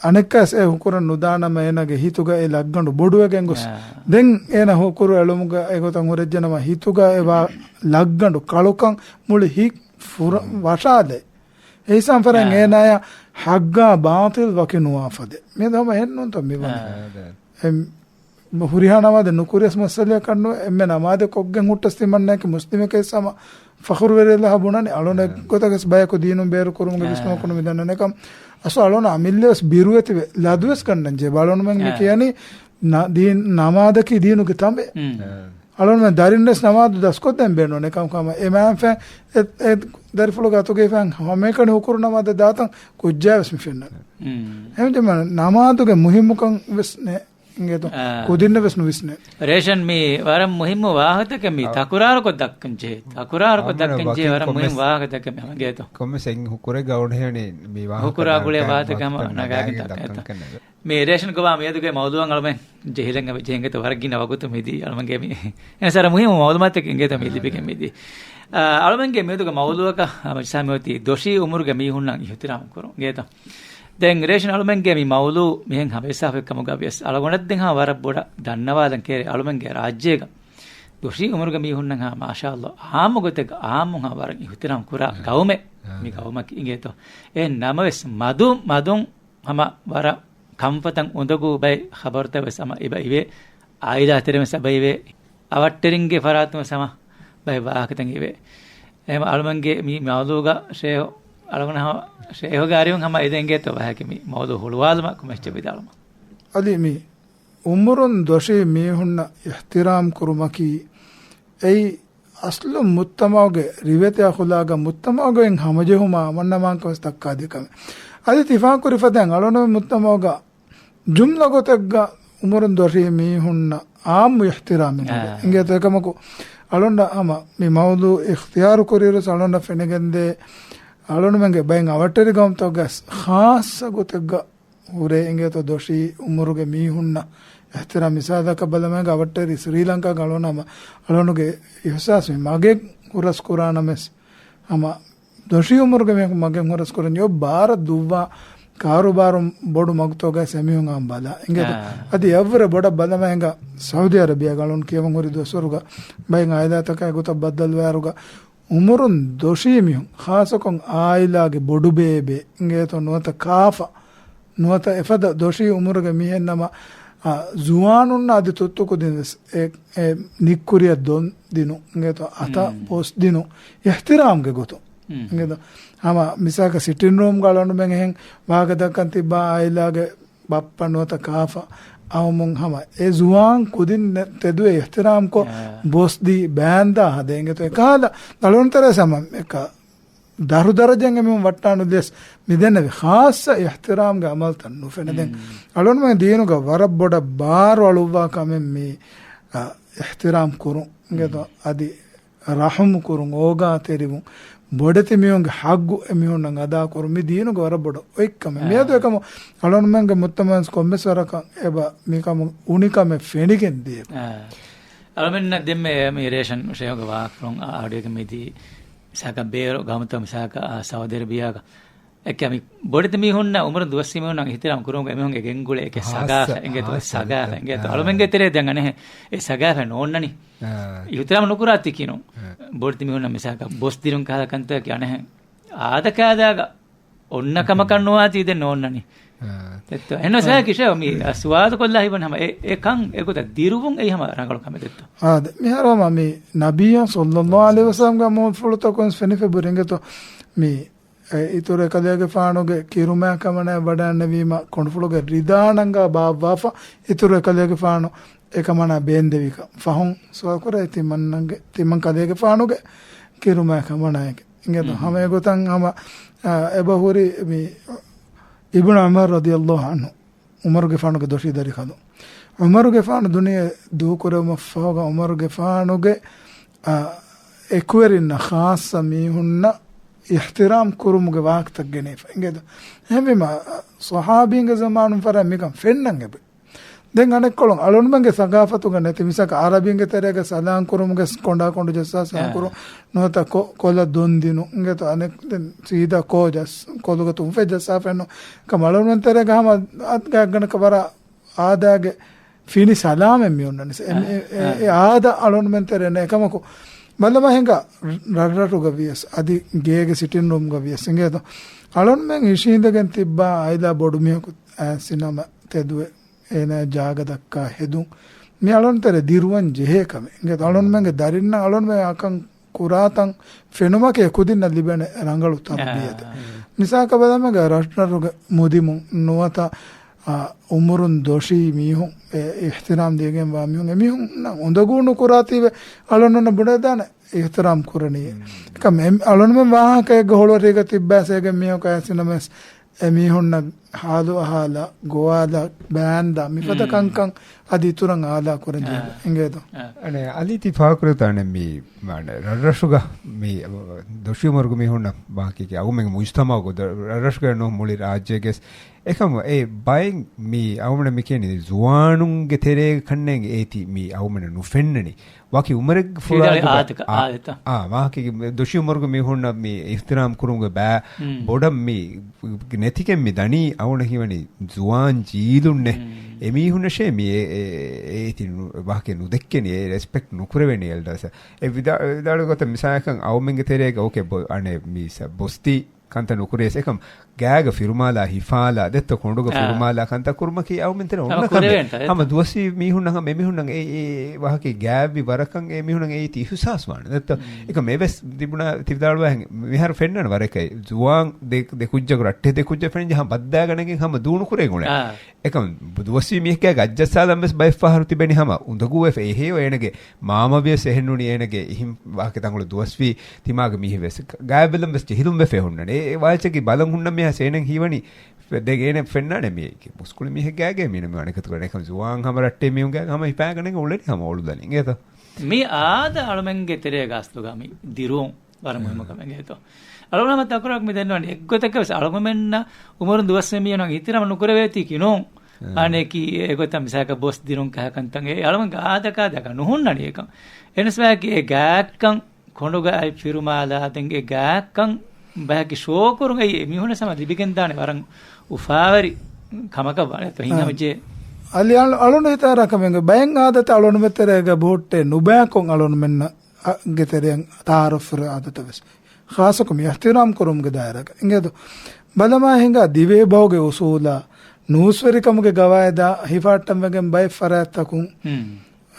އަނެއްކާސް އެ ހުކުރަށް ނުދާނަމަ އޭނަގެ ހިތުގަ އެ ލައްގަނޑު ބޮޑުވެގެން ގޮސް. އާ. ދެން އޭނަ ހުކުރު އެޅުމުގަ އެގޮތަށް ހުރެއްޖެނަމަ ހިތުގަ އެ ވާ ލައްގަނޑު ކަޅުކަން މުޅި ހިތް ފުރ-، ވަށާލޭ. އެހިސާބުން އާ. އޭނާޔަށް ހައްގާ ބާޠިލް ވަކި ނުވާފަދޭ. މި ހަމަ އެހެން ނޫންތޯ މި ވަނީ. އާ. އެ ހުރިހާ ނަމާދެއް ނުކުރިޔަސް މައްސަލައެއް ނޫން. އެންމެ ނަމާދެއް ކޮށްގެން ހުއްޓަސް ތިމަންނައަކީ މުސްލިމެކޭ ހަމަ ފަޚުރުވެރިވެލާ ބުނަނީ. އަޅުގަނޑު އެއްގޮތަކަސް ބަޔަކު ދީނުން ބޭރު ކުރުމުގެ އާ. ވިސްނުމަކުން މި ދަންނަނީ. އެކަމް އަސްލު އަޅުގަނޑު އަމިއްލަވެސް ބިރުވެތިވެ ލަދުވެސް ގަންނަން ޖެހޭ. އަޅުގަނޑުމެން މި އާ. ކިޔަނީ ނަ-، ދީން، ނަމާދަކީ ދީނުގެ ތަނބެއް. އާ. އަޅުގަނޑުމެން ދަރިންވެސް ނަމާދު ދަސްކޮށްދޭން ބޭނުން. އެކަމް ކަމަށް އެ މައިންބަފައިން އެ، އެ ދަރިފުޅުގެ އަތުގައި ހަމައެކަނި ހުކުރު ނަމާދަށް ދާތަން ކުއްޖާވެސް މި ފެންނަނީ. އެހެންވީމަ ނަމާދުގެ މުހިއްމުކަން ވެސް ނޭ. އިނގޭތޯ. އާ. ކުދިންނަށް ވެސް ނުވިސްނޭ. ރޭޝަން މީ ވަރަށް މުހިއްމު ވާހަކަތަކެއް މީ. އާ. ތަކުރާރުކޮށް ދައްކަން ޖެހޭ. ތަކުރާރުކޮށް އާ، ދައްކަން ޖެހޭ ވަކިން ވަރަށް މުހިއްމު ކޮންމެސް، ވާހަކަތަކެއް މީ. އިނގޭތޯ. ކޮންމެސް އެއް ހުކުރެއްގަ އޮންނަނީ މީ ވާހަކަ ހުކުރާ ގުޅޭ ވާހަކަތަކެއް ހަމަ ނަގާގެން ދައްކަން ދައްކަން ކަންނޭ. މީ ރޭޝަން ކޮބާ މިއަދުގެ މައުލޫއަށް އަޅުމެން ޖެހިލަން އެބަ ޖެހިނގެތޯ ވަރަށް ގިނަ ވަގުތު މިދީ އަޅުމެންގެ މި. އެހެންސަރ މުހިއްމު މައުލޫމާތެއް އިނގޭތޯ މި ލިބިގެން މިދީ. އާ، އަޅުމެންގެ މިއަދުގެ މައުލޫއަކަށް ހަމަ މިސާ މިއޮތީ ދޮށީ އުމުރުގެ މީހުންނަށް އިހުތިރާމް ކުރުން އިނގޭތޯ. ދެން ރޭޝަން އަޅުމެންގެ މި މައުލޫ މިހެން ހަމައެއްސާފެއް ކަމުގަ ވިޔަސް އަޅުގަނޑަށް ދެން ހަމަ ވަރަށް ބޮޑަށް ދަންނަވާލަން ކޭރޭ އަޅުމެންގެ ރާއްޖޭގަ ދޮށީ އުމުރުގެ މީހުންނަށް ހަމަ މާޝާﷲ އާއްމު ގޮތެއްގަ އާއްމުން ހަމަ ވަރަށް އިހުތިރާމް ކުރާ އާ. ގައުމެއް މި އާ. ގައުމަކީ އިނގޭތޯ. އެހެން ނަމަވެސް މަދު މަދުން ހަމަ ވަރަށް ކަންފަތަށް އުނދަގޫ ބައެއް ޚަބަރުތައް ވެސް ހަމަ އެބަ އިވޭ. އާއިލާ ތެރެ ވެސް އެބަ އިވޭ. އަވަށްޓެރިންގެ ފަރާތުން ވެސް ހަމަ ބައެއް ވާހަކަތައް އިވޭ. އެހެން އަޅުމެންގެ މި މައުލޫގަ ޝޭހު އަޅުގަނޑު ހަމަ ޝޭހުގެ އަރިހުން ހަމަ އެދެން އިނގޭތޯ ވާހަކަ މި މައުލޫ ހުޅުވާލުމަށް ކޮމެންޓް ވިދާޅުމަށް. އަދި މި އުމުރުން ދޮށީ މީހުންނަށް އިޙްތިރާމް ކުރުމަކީ އެއީ އަސްލު މުޖްތަމަޢުގެ ރިވެތި އަޚުލާގަށް މުޖްތަމަޢުގައި ހަމަޖެހުމާ މަންނަމާންކަން ވެސް ދައްކާދިޔަ ކަމެއް. އަދި ތިފާކުރި ފަދައިން އަޅުގަނޑުމެން މުޖްތަމަޢުގަ ޖުމްލަ ގޮތެއްގަ އުމުރުން ދޮށީ މީހުންނަށް އާއްމު އިޙްތިރާމެއް ނުވޭ. އާ. އިނގޭތޯ އެކަމަކު އަޅުގަނޑަށް ހަމަ މި މައުޟޫޢު އިޚްތިޔާރު ކުރިއިރު އަޅުގަނޑަށް ފެނިގެންދޭ އަޅުގަނޑުމެންގެ ބައެއް އަވަށްޓެރި ގައުމުތަކުގަ ޚާއްޞަ ގޮތެއްގަ ހުރޭ އިނގޭތޯ ދޮށީ އުމުރުގެ މީހުންނަށް އިޙްތިރާމް. މިސާލަކަށް ބަލަމާގެ އަވަށްޓެރި ސްރީލަންކާގެ އަޅުގަނޑު ހަމަ އަޅުގަނޑުގެ އިޙްސާސް މި މަގެއް ހުރަސް ކުރާނަމެސް ހަމަ ދޮށީ އުމުރުގެ މީހަކު މަގެއް ހުރަސް ކުރަން އޮތް ބާރަށް ދުއްވާ ކާރޫބާރު ބޮޑު މަގުތަކުގަ ސެމިހުން އާން ބަލާ. އިނގޭތޯ؟ އާ. އަދި އެއަށްވުރެ ބޮޑަށް ބަލަމާ ހިނގާ ސައުދީ އަރަބިޔާގަ އަޅުން ކިޔަވަން ހުރި ދުވަސްވަރުގަ ބައެއް އާއިލާތަކާ ގޮތަށް ބައްދަލުވާއިރުގަ އުމުރުން ދޮށީ މީހުން ޚާއްޞަކޮށް އާއިލާގެ ބޮޑުބޭބެ އިނގޭތޯ ނުވަތަ ކާފަ ނުވަތަ އެފަދަ ދޮށީ އުމުރުގެ މީހެއް ނަމަ، އާ، ޒުވާނުންނަށް އަދި ތުއްތު ކުދިން ވެސް އެ، އެ ނިއްކުރިއަށް ދޮން ދިނުން އިނގޭތޯ އަތަށް މް. ބޮސް ދިނުން އިޙްތިރާމްގެ ގޮތުން. މް. އިނގޭތޯ؟ ހަމަ މިސާލަކަށް ސިޓިން ރޫމްގަ އަޅުގަނޑުމެން އެހެން ވާހަކަ ދައްކަން ތިއްބާ އާއިލާގެ ބައްޕަ ނުވަތަ ކާފަ އައުމުން ހަމަ އެ ޒުވާން ކުދިން ތެދުވެ އިޙްތިރާމްކޮށް އާ. ބޮސްދީ ބާންދާ ހަދޭ އިނގޭތޯ. އެކަހަލަ އަޅުގަނޑު ތެރޭ ސަމަ އެކަ ދަށު ދަރަޖައިން އެމީހުން ވައްޓާނުދިޔަސް މިދެންނެވި ޚާއްޞަ އިޙްތިރާމްގެ އަމަލްތައް ނުފެނެދެން. މް. އަޅުގަނޑުމެން ދީނުގަ ވަރަށް ބޮޑަށް ބާރު އަޅުއްވާ ކަމެއް މީ، އަ، އިޙްތިރާމް ކުރުން އިނގޭތޯ؟ މް. އަދި ރަޙުމް ކުރުން، އޯގާތެރިވުން، ބޮޑެތި މީހުންގެ ޙައްޤު އެމީހުންނަށް އަދާ ކުރުން މި ދީނުގެ ވަރަށް ބޮޑަށް އޮތް ކަމެއް. އާ. މިއަދު އެކަމު އަޅުގަނޑުމެންގެ މުޖްތަމަޢުން ކޮންމެސް ވަރަކަށް އެބަ މިކަމު އުނިކަމެއް ފެނިގެން ދިޔަ. އާ. އަޅުމެންނަށް ދެންމެ މި ރޭޝަން ޝޭހުގެ ވާހަކަފުޅުން އަ-، އަޑުއެކެއް މިދީ މިސާލަކަށް ބޭރު ގައުމުތައް މިސާލަކަށް އާ ސައުދި އަރަބިޔާގަ އެކަމި ބޮޑެތި މީހުންނަށް އުމުރުން ދުވަސްވީ މީހުންނަށް އިޙްތިރާމް ކުރުމުގެ އެމީހުންގެ ގެންގުޅޭ އެކެއް ހާއްސަ، ސަގާފަ އިނގޭތޯ، ހާއްސަ، ސަގާފަ އިނގޭތޯ. އާ. އަޅުމެންގެ ތެރޭ ދެން އަނެހެ އެ ސަގާފަ ނޯންނަނީ. އާ. އިޙްތިރާމް ނުކުރާތީ ކިނު. އާ. ބޮޑެތި މީހުންނަށް މިސާލަކަށް ބޮސް ދިނުން ކަހަލަ ކަންތަކަކީ އަނެހެ އާދަކާދާގަ އޮންނަ ކަމަކަށް ނުވާތީ ދެން ނޯންނަނީ. އެއްތޯ. އެހެން ސާ ކިޝޭ މި ސުވާލު ކޮށްލާ ހިބަން ހަމަ އެ، އެކަން އެގޮތަށް ދިރުވުން އެއީ ހަމަ ރަނގަޅު ކަމެއް ދެއްތޯ. އާ، ދެ، މިހާރު ހަމަ މި ނަބިއްޔާ ޞައްލައްލާހު ޢަލައިހި ވަސައްލަމްގެ އަމަލުފުޅުތަކުން ފެނިފެ ބުރިނގެތޯ މި އެ އިތުރު އެކަލޭގެފާނުގެ ކިރުމާ ކަމަނާ ވަޑައިންނެވީމަ، ކޮނޑުފުޅުގެ ރިދާ ނަންގާ ބާއްވާފަ، އިތުރު އެކަލޭގެފާނު އެކަމަނާ ބޭންދެވިކަން ފަހުން ސުވާލުކުރޭ ތިމަންނަގެ، ތިމަން ކަލޭގެފާނުގެ ކިރުމާ ކަމަނާއެކެ. އިނގޭތޯ؟ ހަމަ އެގޮތަށް ހަމަ، އާ، އެބަހުރި މި އިބްނު ޢުމަރު ރަޟިޔައްލާހު ޢަންހު، ޢުމަރުގެފާނުގެ ދޮށީ ދަރިކަލު. ޢުމަރުގެފާނު ދުނިޔެ ދޫކުރެވުމަށްފަހުގަ ޢުމަރުގެފާނުގެ، އާ، އެކުވެރިންނަށް ޚާއްޞަ މީހުންނަށް އިޙްތިރާމް ކުރުމުގެ ވާހަކަތައް ގެނެވިފަ. އިނގޭތޯ؟ އެހެންވީމަ، ޞަޙާބީންގެ ޒަމާނުން ފަރާ މިކަން ފެންނަން އެބަ. ދެން އަނެއްކޮޅުން އަޅުންމެންގެ ސަގާފަތުގަ ނެތި މިސާކަށް އަރަބިންގެ ތެރޭގަ ސަލާން ކުރުމުގެ ކޮނޑާ ކޮނޑު ޖައްސާ ސަލާން ކުރުން ނުވަތަ ކޮ-، ކޮލަށް ދޮން ދިނުން. އިނގޭތޯ؟ އަނެއް ދެން ސީދާ ކޯ ޖައްސް-، ކޮލުގަ ތުންފަތް ޖައްސާފައެއްނު. ކަމަ އަޅުންމެން ތެރޭގަ ހަމަ އަތްގާތްގަނޑަކަށް ވަރަށް އާދާގެ ފިނި ސަލާމެއް މި އޮންނަނީ. އެ، އެ، އެ، އެ އާދަ އަޅުންމެން ތެރޭ ނެތް ކަމަކު، ބަލަމާ ހިނގާ ރަށްރަށުގަ ވިޔަސް، އަދި ގޭގެ ސިޓިން ރޫމްގަ ވިޔަސް އިނގޭތޯ، އަޅުންމެން އިށީނދެގެން ތިއްބާ އާއިލާ ބޮޑު މީހަކު އައިސް ނަމަ ތެދުވެ، އޭނާ ޖާގަ ދައްކާ ހެދުން. މި އަޅުން ތެރޭ ދިރުވަން ޖެހޭ ކަމެއް. އިނގޭތޯ، އަޅުންމެންގެ ދަރިންނަށް އަޅުންމެން އަކަން ކުރާތަން ފެނުމަކީ ކުދިންނަށް ލިބޭނެ ރަނގަޅު ތަރުބިޔަތެއް. އާ. މިސާކަށް ބަލަމެގަ ރަށްރަށުގެ މުދިމުން ނުވަތަ، އާ، އުމުރުން ދޮށީ މީހުން، އެ، އިޙްތިރާމް ދިޔަގެންވާ މީހުން، އެމީހުންނަށް އުނދަގޫ ނުކުރާތީވެ އަޅުންނަށް ބުނެދާނެ އިޙްތިރާމް ކުރަނީ. އެކަމް އެ އަޅުންމެން ވާހަކައެއްގަ ހޮޅުވަރީގަ ތިއްބާސޭގެ މީހަކު އައިސިނަމެސް އެމީހުންނަށް ހާލު އަހާލާ، ގޮވާލާ، ބާންދާ، މިފަދަ ކަންކަން އަދި އިތުރަށް އާލާ ކުރަން ޖެހޭ. އިނގޭތޯ؟ އަނެ، އަލީ ތި ފާކުރެ ތާނެ މި، މާނެ، ރަށްރަށުގަ މި ދޮށީ އުމުރުގެ މީހުންނަށް ވާކީކީ އައުމެން މުޖްތަމަޢުގަ ދޮ-، ރަށްރަށުގަ ނޫން މުޅި ރާއްޖޭގެސް. އެކަމް އެ ބައެއް މި އައުމެން މި ކިޔަނީ ޒުވާނުންގެ ތެރޭގަ ކަންނޭނގެ އޭތި މި އައުމެން ނުފެންނަނީ. ވާކި އުމުރެއްގެ ފުރާދުގަ އާ، އާ، ވާކި ދޮށީ އުމުރުގެ މީހުންނަށް މި އިޙްތިރާމް ކުރުމުގެ ބައި ބޮޑަށް މި ނެތިގެން މި ދަނީ އައުނަ ހީވަނީ ޒުވާން ޖީލުންނޭ. އެމީހުންނަށޭ މި އެ، އެ، އޭތި ނު-، ވާހަކަ ނުދެއްކެނީ، އެ ރެސްޕެކްޓް ނުކުރެވެނީ އެލްޑާސް. އެ ވިދާ-، ވިދާޅު ގޮތަށް މިސާލަކަށް އައުމެންގެ ތެރޭގަ އޯކޭ ބޮ-، އަނެ މި ސަ-، ބޮސްތީ ކަންތައް ނުކުރޭސް އެކަމް ގާގަ ފިރުމާލާ ހިފާލާ ދެއްތޯ ކޮނޑުގަ ފިރުމާލާ ކަންތައް ކުރުމަކީ އައުމެން ތެރޭ އޮންނަ ކަމެއް. ހަމަ ދުވަސްވީ މީހުންނަށް ހަމަ އެމީހުންނަށް އެ، އެ ވާހަކަ ގާތްވި ވަރަކަށް އެމީހުންނަށް އެ އިހުސާސް ވާނެ ދެއްތޯ. އެކަމް އެވެސް ތިބުނާ ތިބިދާޅުވާ މިހާރު ފެންނާނެ ވަރަކަށް ޒުވާން ދެ، ދެ ކުއްޖަކު ރައްޓެ ދެ ކުއްޖަ ފެނި ޖަހަން ބައްދާގަނެގެން ހަމަ ދޫނުކުރޭ ގުޅޭ. އެކަމް ދުވަސްވީ މީހެއްގެ އައްޖައްސާލަން ވެސް ބައެއް ފަހަރު ތިބެނި ހަމަ އުނދަގޫވެފަ އެހެޔޮ އޭނަގެ މާމަ ވިޔަސް އެހެންނޫނީ އޭނަގެ އިހިން ވާހަކަ ތަންކޮޅު ދުވަސްވީ ތިމާގެ މީހެއް ވެސް ގާތްވެލަން ވެސް ޖެހިލުން ވެފަ ހުންނަނީ. އެ ވާހަކައިގެ ބަލަން ހުންނަ މީހާ އޭނަ ހީވަނީ ދެ އޭނަ ފެންނާނެ މީ މުސްކުޅި މީހެއްގާގެ މީނަ މި އަނެކަތުގަ ނެކަން ޒުވާން ހަމަ ރައްޓެ މީހުންގާ ހަމަ ހިފާގަނެގެ އުޅެނީ ހަމަ އޮޅުލަނީ އިނގޭތަ؟ މި އާދަ އަޅުމެންގެ ތެރޭގަ އަސްލުގަ މި ދިރުވުން ވަރަށް މުހިއްމު ކަމެއް އިނގޭތޯ. އަޅުގަނޑު ހަމަ ތަކުރާރަކު މި ދެންނެވަނީ އެއްގޮތަކަށް ވެސް އަޅުގަނޑުމެންނަށް އުމުރުން ދުވަސްވީ މީހުންނަށް އިޙްތިރާމް ނުކުރެވޭތީކީ ނޫން. އާނެކީ އެގޮތަށް މިސާލަކަށް ބޮސް ދިރުން ކަހަ ކަންތައް އެ އަޅުގަނޑުގެ އާދަކާ ދަކަށް ނުހުންނަނީ އެކަން. އެނަސް ބަޔަކީ އެ ގާތްކަން ކޮނޑުގައި ފިރުމާލާ ދެން އެ ގާތްކަން ބަޔަކީ ޝޯކުރުން އެއީ އެމީހުންނަށް ހަމަ ލިބިގެންދާނެ ވަރަށް އުފާވެރި ކަމަކަށް ވާނެތޯ ހިނގަމަޖޭ. އަލި އަޅު-، އަޅުން ހިތާރާ ކަމެއްގެ ބައެއް އާދަތައް އަޅުންމެ ތެރޭގަ ބޮހޮއްޓޭ ނުބަޔަކުން އަޅުންމެންނަށް އަ، ގެ ތެރެއަށް ތައާރަފް ހުރި އާދަތައް ވެސް. ޚާއްޞަކޮށް މި އިޙްތިރާމް ކުރުމުގެ ދާއިރާގަ. އިނގޭތޯ. ބަލަމާ ހިނގާ ދިވެހި ބަހުގެ އުސޫލާ، ނޫސްވެރިކަމުގެ ގަވާއިދާ ހިފާއްޓަންވެގެން ބައެއް ފަރާތްތަކުން،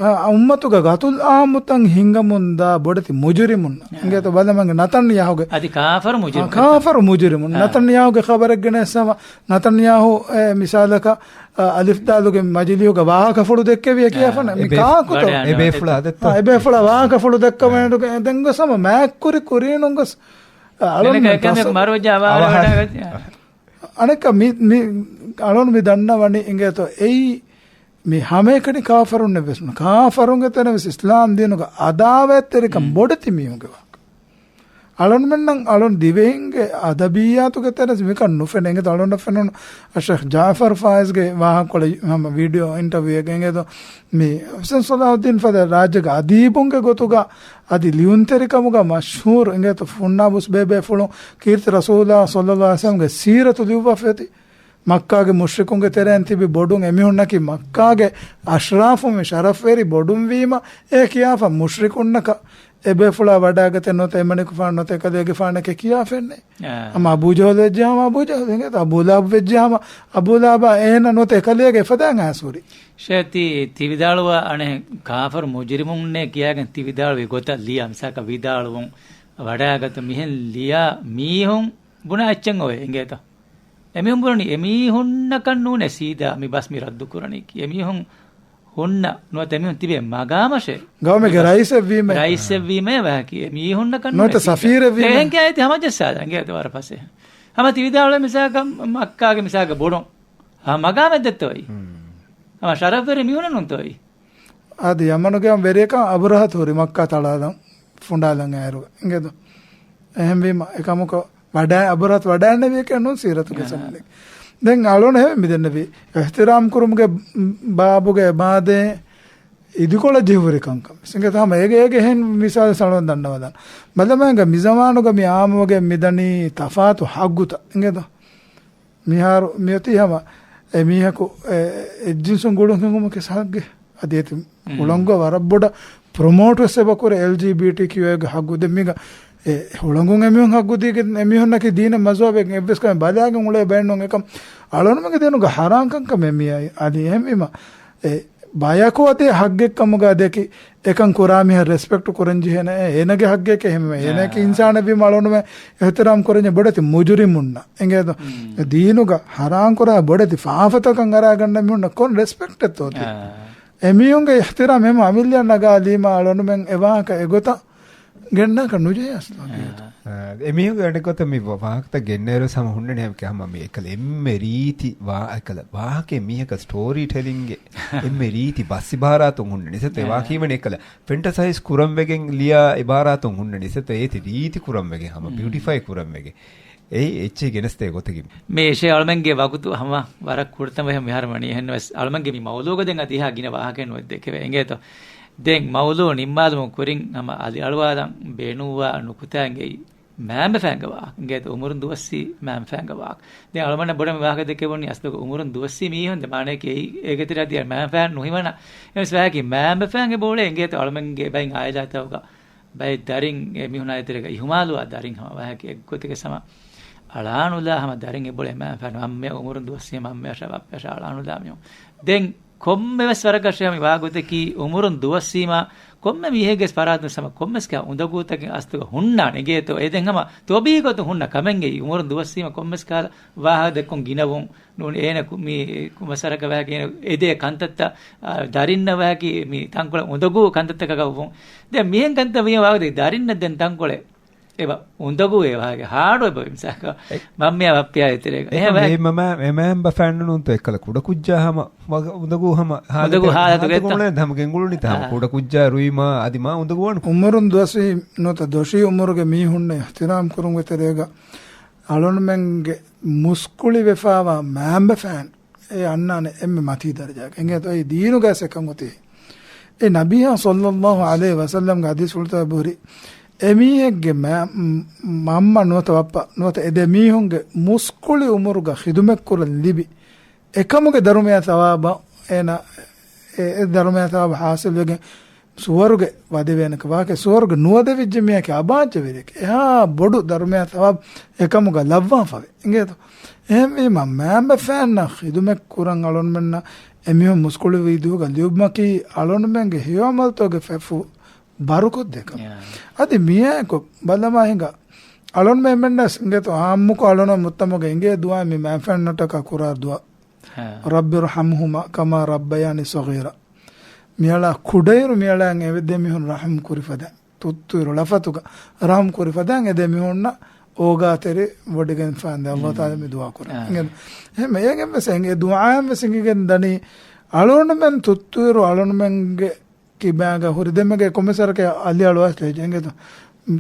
އާ، އުއްމަތުގަ ގަތުލް އާއްމުތައް ހިނގަމުންދާ ބޮޑެތި މުޖުރިމުން. އާ. އިނގޭތޯ ބަލަމާ ނަތަންޔާހުގެ، އަދި ކާފަރު މުޖުރިމުން. އާ، ކާފަރު މުޖުރިމުން. އާ. ނަތަންޔާހުގެ ޚަބަރެއްގެނެސް ހަމަ ނަތަންޔާހު، އެ، މިސާލަކަށް، އަ، އަލިފްދާލުގެ މަޖިލީހުގަ ވާހަކަފުޅު ދެއްކެވިޔަ ކިޔާފަނަ. އެ މި ބޭ-، ކާކުތޯ؟ އެ ބޭފުޅާ ދެއްތޯ؟ އާ، އެ ބޭފުޅާ ވާހަކަފުޅު ދެއްކަމެން ދެންގޮސް ހަމަ މާތްކުރި ކުރީނުންގޮސް، އަ، އަޅުން އަނެކަ މި، މި ދަންނަވަނީ އިނގޭތޯ އެއީ މި ހަމައެކަނި ކާފަރުންނެއް ވެސް ނޫން. ކާފަރުންގެ ތެރެ ވެސް އިސްލާމް ދީނުގަ އަދާވަތްތެރިކަން ބޮޑެތި މީހުންގެ ވާހަކަ. އަޅުންމެންނަށް އަޅުން ދިވެހިންގެ އަދަބިއްޔާތުގެ ތެރެސް މިކަން ނުފެނޭ. އިނގޭތޯ އަޅުންނަށް ފެނުނު ޝޭޚް ޖާފަރު ފާއިޒްގެ ވާހަކަކޮޅެއް ހަމަ ވީޑިއޯ އިންޓަވިއުއެއްގަ އިނގޭތޯ މި ޙުސެން ޞަލާޙުއްދީން ފަދަ ރާއްޖޭގެ އަދީބުންގެ ގޮތުގަ އަދި ލިޔުންތެރިކަމުގަ މަޝްހޫރު އިނގޭތޯ ފުންނާބުސް ބޭބޭފުޅުން ކީރިތި ރަސޫލާ ޞައްލައްލާހު ޢަލައިހި ވަސައްލަމްގެ ސީރަތު ލިޔުއްވާފައި އޮތީ. މައްކާގެ މުޝްރިކުންގެ ތެރެއިން ތިބި ބޮޑުން އެމީހުންނަކީ މައްކާގެ އަޝްރާފު މި ޝަރަފްވެރި ބޮޑުން ވީމަ އެ ކިޔާފަ މުޝްރިކުންނަކަށް އެބޭފުޅާ ވަޑާގަތެއް ނުވަތަ އެމަނިކުފާނު ނުވަތަ އެކަލޭގެފާނަކަށް ކިޔާފެންނެ. އާ. ހަމަ އަބޫ ޖަހުލު ވެއްޖެ ހަމަ އަބޫ ޖަހުލު އިނގޭތަ؟ އަބޫ ލަހަބް ވެއްޖެ ހަމަ އަބޫ ލަހަބާ އޭނަ ނުވަތަ އެކަލޭގެ އެފަދައިން އައިސް ހުރި. ޝޭ ތި، ތި ވިދާޅުވާ އަނެއް ކާފަރު މުޖްރިމުންނޭ ކިޔާގެން ތި ވިދާޅުވި ގޮތަށް ލިޔާ މިސާކަށް ވިދާޅުވުން ވަޑާގަތު މިހެން ލިޔާ މީހުން ބުނާ އެއްޗެއް އޮވޭ އިނގޭތަ؟ އެމީހުން ބުނަނީ އެމީހުންނަކަށް ނޫނޭ ސީދާ މި ބަސް މި ރައްދު ކުރަނީކީ. އެމީހުން ހުންނަ ނުވަތަ އެމީހުން ތިބޭ މަގާމަށޭ. ގައުމެއްގެ މި ބަސް ރައީސެއް ވީމޭ. ރައީސެއް ވީމޭ ވަހަކީ. އެމީހުންނަކަށް ނުވަތަ ނޫނޭ ސީދާ. ސަފީރެއް ވީމޭ. އެހެން ކިޔާ އޭތި ހަމަޖައްސާލަން އިނގޭތަ ވަރަށް ފަސޭހަ. ހަމަ ތި ވިދާޅުވޭ މިސާކަށް މައްކާގެ މިސާކަށް ބޮޑުން. ހަމަ މަގާމެއް ދެއްތޯއި. ހުން. ހަމަ ޝަރަފްވެރި މީހުނެއް ނޫންތޯއި. އަދި ޔަމަނުގެ ވެރިޔަކަށް އަބުރަހަތު ހުރި މައްކާ ތަޅާލަން ފުނޑާލަން އޭރު އިނގޭތޯ. އެހެންވީމަ އެކަމަކު ވަޑާ-، އަބުރަހަތު ވަޑާންނެވިޔަކަށް ނޫން ސީރަތުގެ އާ. ސަމަލެއް. ދެން އަޅުން ހެވެ މިދެންނެވި އިޙްތިރާމް ކުރުމުގެ ބާބުގެ އެބާދޭ އިދިކޮޅަށް ޖެހިފަ ހުރި ކަންކަން. އިނގޭތޯ ހަމަ އޭގެ، އޭގެ އެހެން މިސާލެއް އަޅުން ދަންނަވަލަން. ބަލަމާއިނގ މި ޒަމާނުގަ މި އާއްމުވެގެން މިދަނީ ތަފާތު ހައްގުތައް. އިނގޭތޯ؟ މިހާރު މިއޮތީ ހަމަ އެ މީހަކު އެ، އެއްޖިންސުން ގުޅުން ހިނގުމުގެ ހައްގެއް. އަދި އޭތި ހުން. ހުޅަނގު ވަރަށް ބޮޑަށް ޕްރޮމޯޓް ވެސް އެބަ ކުރޭ އެލްޖީބީޓީކިޔޫއޭގެ ހައްގު. ދެން މީގަ އެ ހުޅަނގުން އެމީހުން ހައްގު ދީގެން އެމީހުންނަކީ ދީނެއް މަޒުހަބެއް އެއްވެސް ކަމެއް ބަލާގެން އުޅޭ ބައެއް ނޫން. އެކަމް އަޅުންމެންގެ ދީނުގަ ހަރާން ކަންކަމެއް މިއައީ. އަދި އެހެންވީމަ އެ ބަޔަކު އަދި ހައްގެއްކަމުގަ ދެކި އެކަން ކުރާ މީހަށް ރެސްޕެކްޓް ކުރަން ޖެހޭނެ. އޭނަގެ ހައްގެކޭ އެހެންވީމަ އޭނައަކީ އާ. އިންސާނެއް ވީމަ އަޅުންމެން އިޙްތިރާމް ކުރަން ޖެހޭ ބޮޑެތި މުޖުރިމުންނަށް. އިނގޭތޯ؟ ހުން. ދީނުގަ ހަރާން ކުރާ ބޮޑެތި ފާފަތަކަށް އަރާގަންނަ މީހުންނަށް ކޮން ރެސްޕެކްޓެއްތޯ ތި؟ އާ. އެމީހުންގެ އިޙްތިރާމް އެމް އަމިއްލައަށް ނަގާލީމަ އަޅުންމެން އެ ވާހަކަ އެގޮތަށް ގެންނާކަށް ނުޖެހޭ އަސްލު އާ. އަކީދު. އާ، އެމީހުންގެ އަނެއްގޮތަށް މި ވާ-، ވާހަކަތައް ގެންނައިރު ހަމަ ހުންނަނީ ހަމަ ކި-، ހަމަ މި އެކަލަ އެންމެ ރީތި ވާ-، އެކަލަ ވާހަކައެއް މީހަކަށް ސްޓޯރީ ޓެލިންގެ އެންމެ ރީތި ބަސް އިބާރާތުން ހުންނަނީ. ސެތެ އާ. ވާކީވަނީ އެކަލަ ފެންޓަސައިޒް ކުރަން ވެގެން ލިޔާ އިބާރާތުން ހުންނަނީ. ސެތެ އޭތި ރީތި ކުރަން ވެގެން ހަމަ މް. ބިއުޓިފައި ކުރަން ވެގެން. އެއީ އެއްޗެއް ގެނެސްދޭ ގޮތަކީ. މި އެޝޭ އަޅުމެންގެ ވަގުތު ހަމަ ވަރަށް ކުޑަތަން ވެހެން މިހާރު ވަނީ. އެހެންވެސް އަޅުމެންގެ މި މައުލޫގަ ދެން އަދި އެހާ ގިނަ ވާހަކައެއް ނުވެ ދެކެވޭ. އިނގޭތޯ؟ ދެން މައުލޫ ނިންމާލުމުގެ ކުރިން ހަމަ އަލިއަޅުވާލަން ބޭނުންވާ ނުކުތާ އިނގޭ މާމްބަފައިންގެ ވާހަކަ. އިނގޭތޯ އުމުރުން ދުވަސްވީ މާމްބަފައިންގެ ވާހަކަ. ދެން އަޅުމެންނަށް ބޮޑަށް މި ވާހަކަ ދެކެވުނީ އަސްލުގަ އުމުރުން ދުވަސްވީ މީހުން ދެ މާނަޔަކީ އެއީ އޭގެ ތެރެއަށް އަދި މާމްބަފައިން ނުހިމަނާ. އެވެސް ވާހަކަ މާމްބަފައިންގެ ބޯޅަ އިނގޭތޯ އަޅުމެންގެ ބައިން އާއިލާތަކުގަ ބައެއް ދަރިން އެ މީހުނާ އެތެރޭގަ އިހުމާލުވާ ދަރިން ހަމަ ވާހަކަ އެއްގޮތެއްގެ ސަމަ އަޅާނުލާ ހަމަ ދަރިން އެބޮޅޭ މައިން މަންމެ އުމުރުން ދުވަސްވީ މަންމެ އަށަ ބައްޕަ އަށަ އަޅާނުލާ މީހުން. ދެން ކޮންމެވެސް ވަރަކަށް ޝޭ މި ވާގޮތަކީ އުމުރުން ދުވަސްވީމާ ކޮންމެ މީހެއްގެ ފަރާތުން ސަމަ ކޮންމެސް ކަ އުނދަގޫތަކެއް އަސްތުގަ ހުންނާނެ އިނގޭތޯ. އެ ދެން ހަމަ ތޮބީ ގޮތުން ހުންނަ ކަމެއްގެ އުމުރުން ދުވަސްވީމަ ކޮންމެސް ކާލަ ވާހަކަ ދެއްކުން ގިނަވުން. ނޫން އޭނަ ކު-، މި ކު-، މަސަރަކަ ވަހަކީ އެދޭ ކަންތައްތައް، އާ، ދަރިންނަށް ވަހަކީ މި ތަންކޮޅެއް އުނދަގޫ ކަންތައްތަކަކަށް ވުން. ދެން މިހެން ކަންތައް ވިޔަ ވާގޮތެއް ދަރިންނަށް ދެން ތަންކޮޅެއް އެބަ އުނދަގޫ އެ ވާހަކަ ހާޑު އެބަ މިސާކަށް އެ-، މަންމިޔާ ބައްޕިޔާ އެތެރޭގަ. އެކަމް އެހެން ވަހަ-، އެ މަމާ-، އެ މައިންބަފައިންނުންތޯ އެއްކަލަ ކުޑަކުއްޖާ ހަމަ ވަގަ-، އުނދަގޫ ހަމަ ހާލަތެއް އުނދަގޫ ހާލަތުގެ ހާލަތު އެތަ؟ ގުޅޭ ހަމަ ގެންގުޅުނީތަ ހަމަ އާ. ކުޑަކުއްޖާ ރުއިމާ އަދި މާ އުނދަގޫވާން. އުމުރުން ދުވަސްވީ ނުވަތަ ދޮށީ އުމުރުގެ މީހުންނަށް އިޙްތިރާމް ކުރުމުގެ ތެރޭގަ އަޅުންމެންގެ މުސްކުޅިވެފާވާ މައިންބަފައިން އެ އަންނާނެ އެންމެ މަތީ ދަރަޖާގަ. އެނގޭތޯ އެ ދީނުގައި އެކަން އޮތީ. އެ ނަބިއްޔާ ޞައްލައްލާހު ޢަލައިހި ވަސައްލަމްގެ ޙަދީޘްފުޅުތައް އެބަހުރި. އެމީހެއްގެ މަ-، މަންމަ ނުވަތަ ބައްޕަ ނުވަތަ އެ ދެ މީހުންގެ މުސްކުޅި އުމުރުގަ ޚިދުމަތްކުރަން ލިބި އެކަމުގެ ދަރުމަޔާ ޘަވާބަށް އޭނަ އެ، އެ ދަރުމަޔާ ޘަވާބު ޙާޞިލްވެގެން ސުވަރުގެ ވަދެވޭނެކަ ވާކެ، ސުވަރުގެ ނުވަދެވިއްޖެ މީހަކީ އަބާއްޖަވެރިއެކޭ. އެހާ ބޮޑު ދަރުމަޔާ ޘަވާބު އެކަމުގަ ލައްވާފަވޭ. އިނގޭތޯ؟ އެހެންވީމަ، މައިންބަފައިންނަށް ޚިދުމަތް ކުރަން އަޅުންމެންނަށް އެމީހުން މުސްކުޅިވި ދުވަހުގަ ލިޔުއްމަކީ އަޅުންމެންގެ ހެޔޮއަމަލުތަކުގެ ފެފު ބަރުކޮށްދޭ ކަމެއް. ޔާ. އަދި މިއާއެކު ބަލަމާ ހިނގާ، އަޅުންމެންނަށް އިނގޭތޯ އާއްމުކޮށް އަޅުން މުޖްތަމަޢުގަ އިނގޭ ދުޢާ މި މައިންބަފައިންނަށްޓަކާ ކުރާ ދުޢާ. ހާ. رب ارحمهما كما ربياني صغيرا. މިއަޅާ ކުޑައިރު މިއަޅާއަށް އެ ދެ މީހުން ރަޙްމް ކުރި ފަދައިން، ތުއްތުއިރު ޅަފަތުގަ ރަޙްމް ކުރި ފަދައިން އެ ދެ މީހުންނަށް އޯގާތެރި ވޮޑިގެންފާންދެން އައްލާހު ތަޢާލާ މި ދުޢާ ކުރަން. އާ. އިނގޭ، އެހެން އޭގެން ވެސް އެ ދުޢާއިން ވެސް އިނގިގެން ދަނީ، އަޅުގަނޑުމެން ތުއްތުއިރު އަޅުގަނޑުމެންގެ ކިބާގަ ހުރި ދެމެގެ ކޮމެސަރަކެ އަލި އަޅުވާސް ލެޖެ އިނގޭތޯ.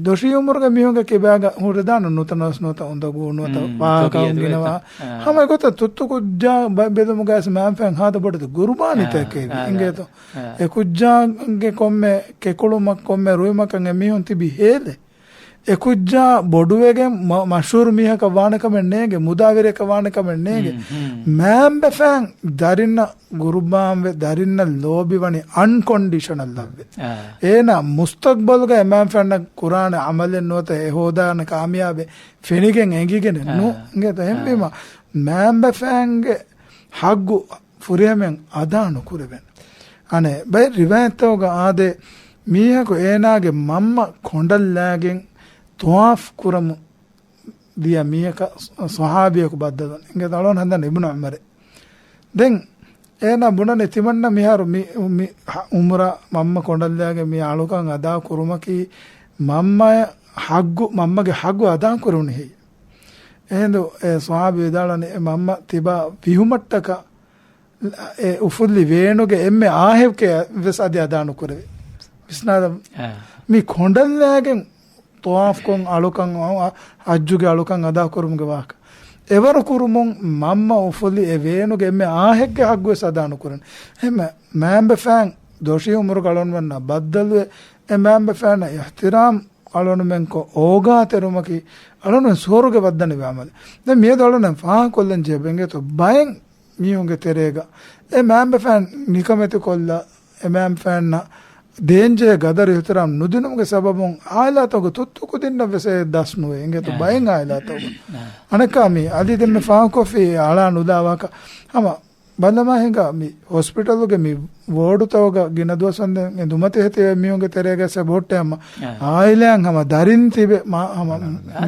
ދޮށީ އުމުރުގެ މީހުންގެ ކިބާގަ ހުރިދާނު ނުތަނަވަސް ނުވަތަ އުނދަގޫ ނުވަތަ މް، ވާހަކަ ތޮބިއަތު ގިނަވާ. ވެތަ. އާ. ހަމަ އެގޮތަށް ތުއްތު ކުއްޖާ ބަ-، ބެލުމުގައިސް މައިންބަފައިން ހާދަ ބޮޑެތި ގުރުބާނީތަކެއް އާ، އާ، އިނގޭތޯ. އާ. އެ ކުއްޖާގެ ކޮންމެ ކެކުޅުމަށް ކޮންމެ ރުއިމަކަށް އެ މީހުން ތިބި ހޭލެއް. އެކުއްޖާ ބޮޑުވެގެން މަ-، މަޝްހޫރު މީހަކަށް ވާނެ ކަމެއް ނޭނގެ، މުދާވެރިޔަކަށް ވާނެ ކަމެއް ނޭނގެ. މާނބަފައިން ދަރިންނަށް ގުރުބާންވެ، ދަރިންނަށް ލޯބިވަނީ އަންކޮންޑިޝަނަލް ލަވްއެއް. އޭނާ މުސްތަގްބަލުގަ އެ މާންބަފައިންނަށް ކުރާނެ ޢަމަލެއް ނުވަތަ އެ ހޯދާނެ ކާމިޔާބެއް ފެނިގެން އެނގިގެނެއް ނޫ. އިނގޭތަ؟ އެހެންވީމަ މާންބަފައިންގެ ޙައްޤު ފުރިހަމައިން އަދާ ނުކުރެވެން. އަނެއް ބައެއް ރިވާޔަތްތަކުގަ އާދޭ، މީހަކު އޭނާގެ މަންމަ ކޮނޑަށްލާގެން ޠަވާފު ކުރަމުން ދިޔަ މީހަކަށް ޞަ-، ޞަޙާބީއަކު ބައްދަލުވަން. އިނގޭތަ؟ އަޅުގަނޑު ހަނދާން އިބްނު ޢުމަރެއް. ދެން އޭނާ ބުނަނީ ތިމަންނަ މިހާރު މި، މި ޢުމްރާ މަންމަ ކޮނޑަށްލާގެން މި އަޅުކަން އަދާ ކުރުމަކީ މަންމަ ޙައްޤު، މަންމަގެ ޙައްޤު އަދާ ކުރުނިހެއްޔޭ؟ އެހިނދު އެ ޞަޙާބީ ވިދާޅުވަނީ، އެ މަންމަ ތިބާ ވިހުމަށްޓަކާ އެ އުފުއްލި ވޭނުގެ އެންމެ އާހެއްކެއް ވެސް އަދި އަދާ ނުކުރެވޭ. ވިސްނާލަ، މި ކޮނޑަށްލާގެން ޠަވާފުކޮށް އަޅުކަން، ޙައްޖުގެ އަޅުކަން އަދާ ކުރުމުގެ ވާހަކަ. އެވަރު ކުރުމުން މަންމަ އުފުއްލި އެ ވޭނުގެ އެންމެ އާހެއްގެ ޙައްޤު ވެސް އަދާ ނުކުރަން. އެހެންމެ މާންބަފައިން ދޮށީ ޢުމުރުގަ އަޅުގަނޑުމެންނާ ބައްދަލުވެ، އެ މާންބަފައިންނަށް އިޙްތިރާމް އަޅުގަނޑުމެންކޮށް އޯގާތެރުމަކީ އަޅުގަނޑުމެން ސުވަރުގެ ވައްދަނިވި ޢަމަލެއް. ދެން މިއަދު އަޅުގަނޑުމެން ފާހަގަކޮށްލަން ޖެހޭ އިނގޭތޯ ބައެއް މީހުންގެ ތެރޭގަ އެ މާންބަފައިން ނިކަމެތިކޮށްލާ، އެ މާންބަފައިންނަށް ދޭންޖެހޭ ގަދަރު އިޙްތިރާމް ނުދިނުމުގެ ސަބަބުން އާއިލާތަކުގެ ތުއްތު ކުދިންނަށް ވެސް އެ ދަސް ނުވޭ އިނގޭތޯ ބައެއް އާއިލާތަކުގަ. އަނެއްކާ މި އަދި ދެން މި ފާހަގަކޮށްފި އަޅާ ނުލާ ވާހަކަ ހަމަ ބަލަމާ ހިނގާ މި ހޮސްޕިޓަލުގެ މި ވޯޑުތަކުގަ ގިނަ ދުވަސް ވަންދެން އެ ދުމަތި ހެތި މީހުންގެ ތެރޭގަ ސެ ބޮއްޓެ ހަމަ އާއިލާއިން ހަމަ ދަރިން ތިބެ މާ ހަމަ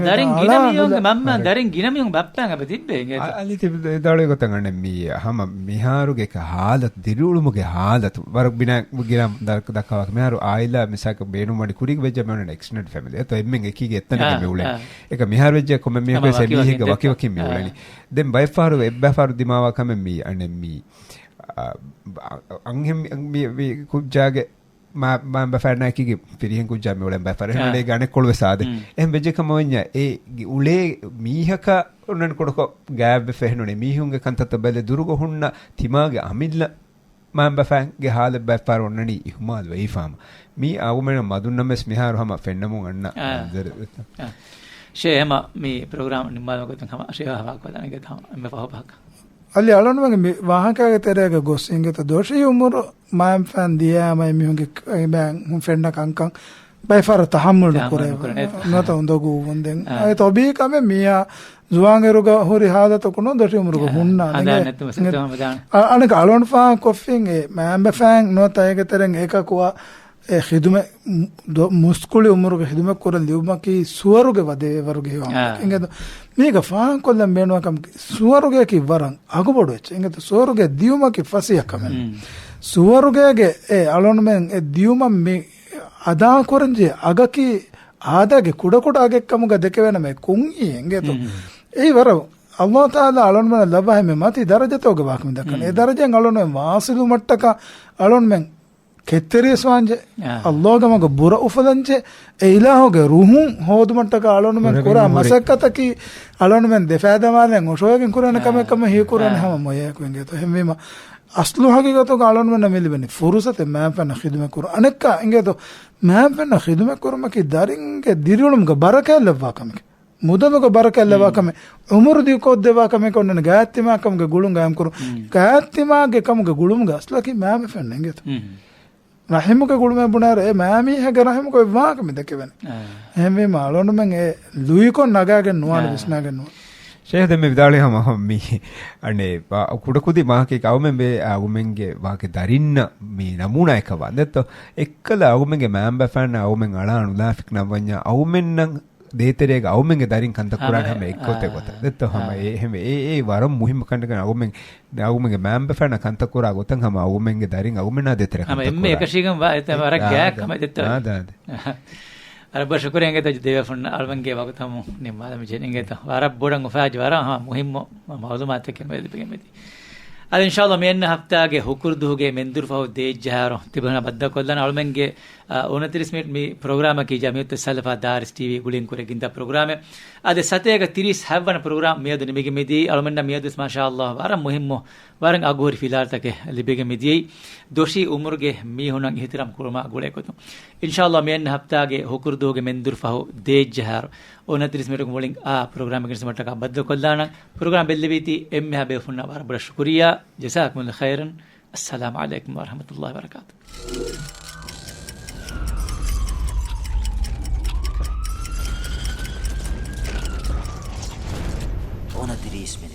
ދަރިން ގިނަ މީހުންގެ މަންމަ ދަރިން ގިނަ މީހުން ބައްޕައިން އެބަ ތިއްބެ އިނގޭތަ؟ އަލި ތިބެ ދާޅުވި ގޮތަށް އަނެއް މީ ހަމަ މިހާރުގެ ކަ ހާލަތު، ދިރިއުޅުމުގެ ހާލަތު ވަރަށް ބިނާ ގިނަ ދަ-، ދައްކާ ވާހަކަ. މިހާރު އާއިލާ މިސާލަކަށް ބޭނުންވަނީ ކުރީގެ ވެއްޖެ މެން އެކްސިޑެންޓް ފެމިލީ. އެތޯ އެންމެން އެކީގެ އެއްތަނަކަށް މި އުޅެނީ. އެކަ މިހާރު ވެއްޖެ ކޮންމެ މީހަކު ވެސް އެ މީހެއްގެ ވަކިވަކިން މި އުޅެނީ. ދެން ބައެއްފަހަރު އެއްބައިފަހަރު ދިމާވާ ކަމެއް މީ އަނެއް މީ، އަ، އަ، އަންހެން މި، މި ކުއްޖާގެ މާ-، މާ ބަފައިންނާއެކީގެ ފިރިހެން ކުއްޖާ މި އުޅެން ބައިފަރެއް އަނެއް ގާނެ ކޮޅުވެސް އާދެ. އެހެން ވެއްޖެ ކަމަށް ވަންޏާ އެ އުޅޭ މީހަކާ އޮންނަން ކުޑަކޮށް ގާތްވެފަ އެހެންނުނެ މީހުންގެ ކަންތައްތައް ބެލެ ދުރުގަ ހުންނަ ތިމާގެ އަމިއްލަ މާންބަފައިންގެ ހާލަތް ބައެއްފަހަރު އޮންނަނީ އިހުމާލު ވެއިފާމަ. މީ އަޅުގަނޑުމެން މަދުންނަމެސް މިހާރު ހަމަ ފެންނަމުން އަންނަ މަންޒަރެއް. ޝޭ ހަމަ މި ޕްރޮގްރާމް ނިންމާލުމުގެ ގޮތުން ހަމަ ޝޭ ވާހަކަ ދަނީގެ ތަމަ އެންމެ ފަހު ފަހަކަށް. އަލި އަޅުންމެންގެ މި ވާހަކައިގެ ތެރޭގަ ގޮސް އިނގޭތަ ދޮށީ އުމުރު މާންބަފައިން ދިޔައިމަ އެމީހުންގެ އެ މާން ފެންނަ ކަންކަން ބައެއްފަހަރު ތަޙައްމުލު ނުކުރޭ. ނުވަތަ އުނދަގޫ އުވަންދެން. އެ ތޮބީ ކަމެއް މިއާ ޒުވާން އިރުގަ ހުރި ހާލަތަކު ނޫން ދޮށީ އުމުރުގަ ހުންނާނެ. އަ-، އަނެކަ އަޅުން ފާހަގަކޮށްފިން އެ މާންބަފައިން ނުވަތަ އޭގެ ތެރެއިން އެކަކު އެ ޚިދުމަތް މު-، ދޮ-، މުސްކުޅި އުމުރުގެ ޚިދުމަތް ކުރަން ލިބުމަކީ ސުވަރުގެ ވަދެވޭވަރުގެ ހެޔޮ އަމަލެއް. އެނގޭތޯ މީގަ ފާހަގަކޮށްލަން ބޭނުންވާ ކަމަކީ ސުވަރުގެއަކީ ވަރަށް އަގުބޮޑު އެއްޗެއް. އެނގޭތޯ ސުވަރުގެ ދިޔުމަކީ ފަސޭހަ ކަމެއް. ސުވަރުގޭގެ އެ އަޅުންމެން އެ ދިޔުމަށް މި އަދާކުރަންޖެހޭ އަގަކީ އާދައިގެ ކުޑަކުޑަ އަގެއްކަމުގަ ދެކެވޭނަމަ އެ ކުންއީ އެނގޭތޯ. އެއީ ވަރަށް ﷲ ތަޢާލާ އަޅުންމެނަށް ލައްވާހެން މި މަތީ ދަރަޖަތަކުގެ ވާހަކަ މި ދައްކަނީ. އެ ދަރަޖައިން އަޅުންމެން ވާސިލުވުމަށްޓަކާ އަޅުންމެން ކެތްތެރިވެސް ވާންޖެ، ﷲގެ މަގަށް ބުރަ އުފުލަންޖެ، އެ އިލާހުގެ ރުހުން ހޯދުމަށްޓަކާ އަޅުންމެން ކުރާ މަސައްކަތަކީ އަޅުންމެން ދެފައިދަމާލައިން އޮށޯވެގެން ކުރާނެ ކަމެއް ކަމަށް ހީކުރާނެ ހަމަ މޮޔައަކު އެނގޭތޯ. އެހެންވީމަ އަސްލު ހަގީގަތުގަ އަޅުންމެންނަށް މި ލިބެނީ ފުރުސަތެއް މާންބަފައިންނަށް ޚިދުމަތް ކުރުން. އަނެއްކާ އެނގޭތޯ މާންބަފައިންނަށް ޚިދުމަތް ކުރުމަކީ ދަރިންގެ ދިރިއުޅުމުގަ ބަރަކާތް ލައްވާ ކަމެކޭ. މުދަލުގަ ބަރަކާތް ލައްވާ ކަމެއް، އުމުރު ދިގުކޮށްދެއްވާ ކަމެކޭ އޮންނަނީ. ގާތްތިމާ ކަމުގެ ގުޅުން ގާއިމްކުރުން. ގާތްތިމާގެ ކަމުގެ ގުޅުމުގަ އަސްލަކީ މާންބަފައިންނަށް އެނގޭތޯ. ރަޙިމުގެ ގުޅުމެއް ބުނާއިރު އެ މާމީހެއްގެ ރަޙިމުގަ އޮތް ވާހަކަ މި ދެކެވޭނެ. އެހެންވީމަ އަޅުންމެން އެ ލުއިކޮށް ނަގާގެން ނުވާނެ، ވިސްނާގެން ނުވާނެ. ޝޭޚް ދެން މި ވިދާޅުވި ހަމަ މި އަނެއް ކުޑަކުދި ވާހަކައެއް އަޅުމެން ވެ އަޅުމެންގެ ވާހަކަ ދަރިންނަށް މި ނަމޫނާއަކަށް ވާން ދެއްތޯ. އެއްކަލަ އަޅުމެންގެ މާންބަފައިންނަށް އަޅުމެން އަޅާ ނުލާފިކް ނަން ވަންޏާ އަޅުމެންނަށް ދޭތެރޭގަ އަޅުމެންގެ ދަރިން ކަންތައް ކުރާނެ ހަމަ އެއްގޮތެއް ގޮތަށް ދެއްތޯ. ހަމަ އެ އެހެންވެ އެ އެ ވަރަށް މުހިއްމު ކަންކަން އަޅުމެން އަޅުމެންގެ މާންބަފައިންނަށް ކަންތައް ކުރާ ގޮތަށް ހަމަ އަޅުމެންގެ ދަރިން އަޅުމެންނާ ދޭތެރޭ ހަމަ ކަންތައް އެންމެ ކުރާ. އެކަށީގެން ވާ އެތައް ވަރަށް ގާތް ކަމެއް ދެއްތޯ. އާދެ، އާދެ. ވަރަށް ބޮޑަށް ޝުކުރިއްޔާ އިނގޭތޯ ދެވޭފުންނަށް އަޅުމެންގެ ވަގުތު ހަމަ ނިންމާލަމުން ޖެހެނީ އިނގޭތޯ. ވަރަށް ބޮޑަށް އުފާވެއްޖެ ވަރަށް ހަމަ މުހިއްމު މަ-، މައުލޫމާތެއް ކަމެއް ލިބިގެން މިދީ. އަދި އިންޝާﷲ މި އަންނަ ހަފްތާގެ ހުކުރު ދުވަހުގެ މެންދުރު ފަހު ދޭއްޖެ އަހަރު ތިބުނަ ބައްދަލުކޮށްލާނަން އަޅުމެންގެ، އަ، އުނަތިރީސް މިނިޓް މި ޕްރޮގްރާމަކީ ޖަމިއްޔަތުއްސަލަފާ ދާރިސް ޓީވީ ގުޅިން ކުރެ ގިންދާ ޕްރޮގްރާމެއް. އަދި ސަތޭކަ ތިރީސް ހަތްވަނަ ޕްރޮގްރާމް މިއަދު ނިމިގެން މިދީ. އަޅުމެންނަށް މިއަދު ވެސް މާޝާﷲ ވަރަށް މުހިއްމު ވަރަށް އަގުހުރި ފިލާވަޅުތަކެއް ލިބިގެން މިދިޔައީ، ދޮށީ އުމުރުގެ މީހުންނަށް އިހުތިރާމް ކުރުމާ ގުޅޭގޮތުން. އިންޝާﷲ މިއަންނަ ހަފްތާގެ ހުކުރުދުވަހުގެ މެންދުރު ފަހު ދޭއްޖަހާރު، އޮނަތިރީސް މިނެޓު މުޅިން އާ ޕްރޮގްރާމެއްގެ ނިސްމަޓަކާ ބައްދަލުކޮށްލާނަން. ޕްރޮގްރާމް ބެއްލެވީތީ އެންމެހާ ބޭފުންނާ ވަރަށް ބޮޑަށް ޝުކުރިއްޔާ. ޖަޒާކުމުﷲ ޚައިރަން. އައްސަލާމު ޢަލައިކުމް ވަރަޙްމަތުﷲ ވަބަރަކާތު. އޮނަތިރީސް މިނެޓް.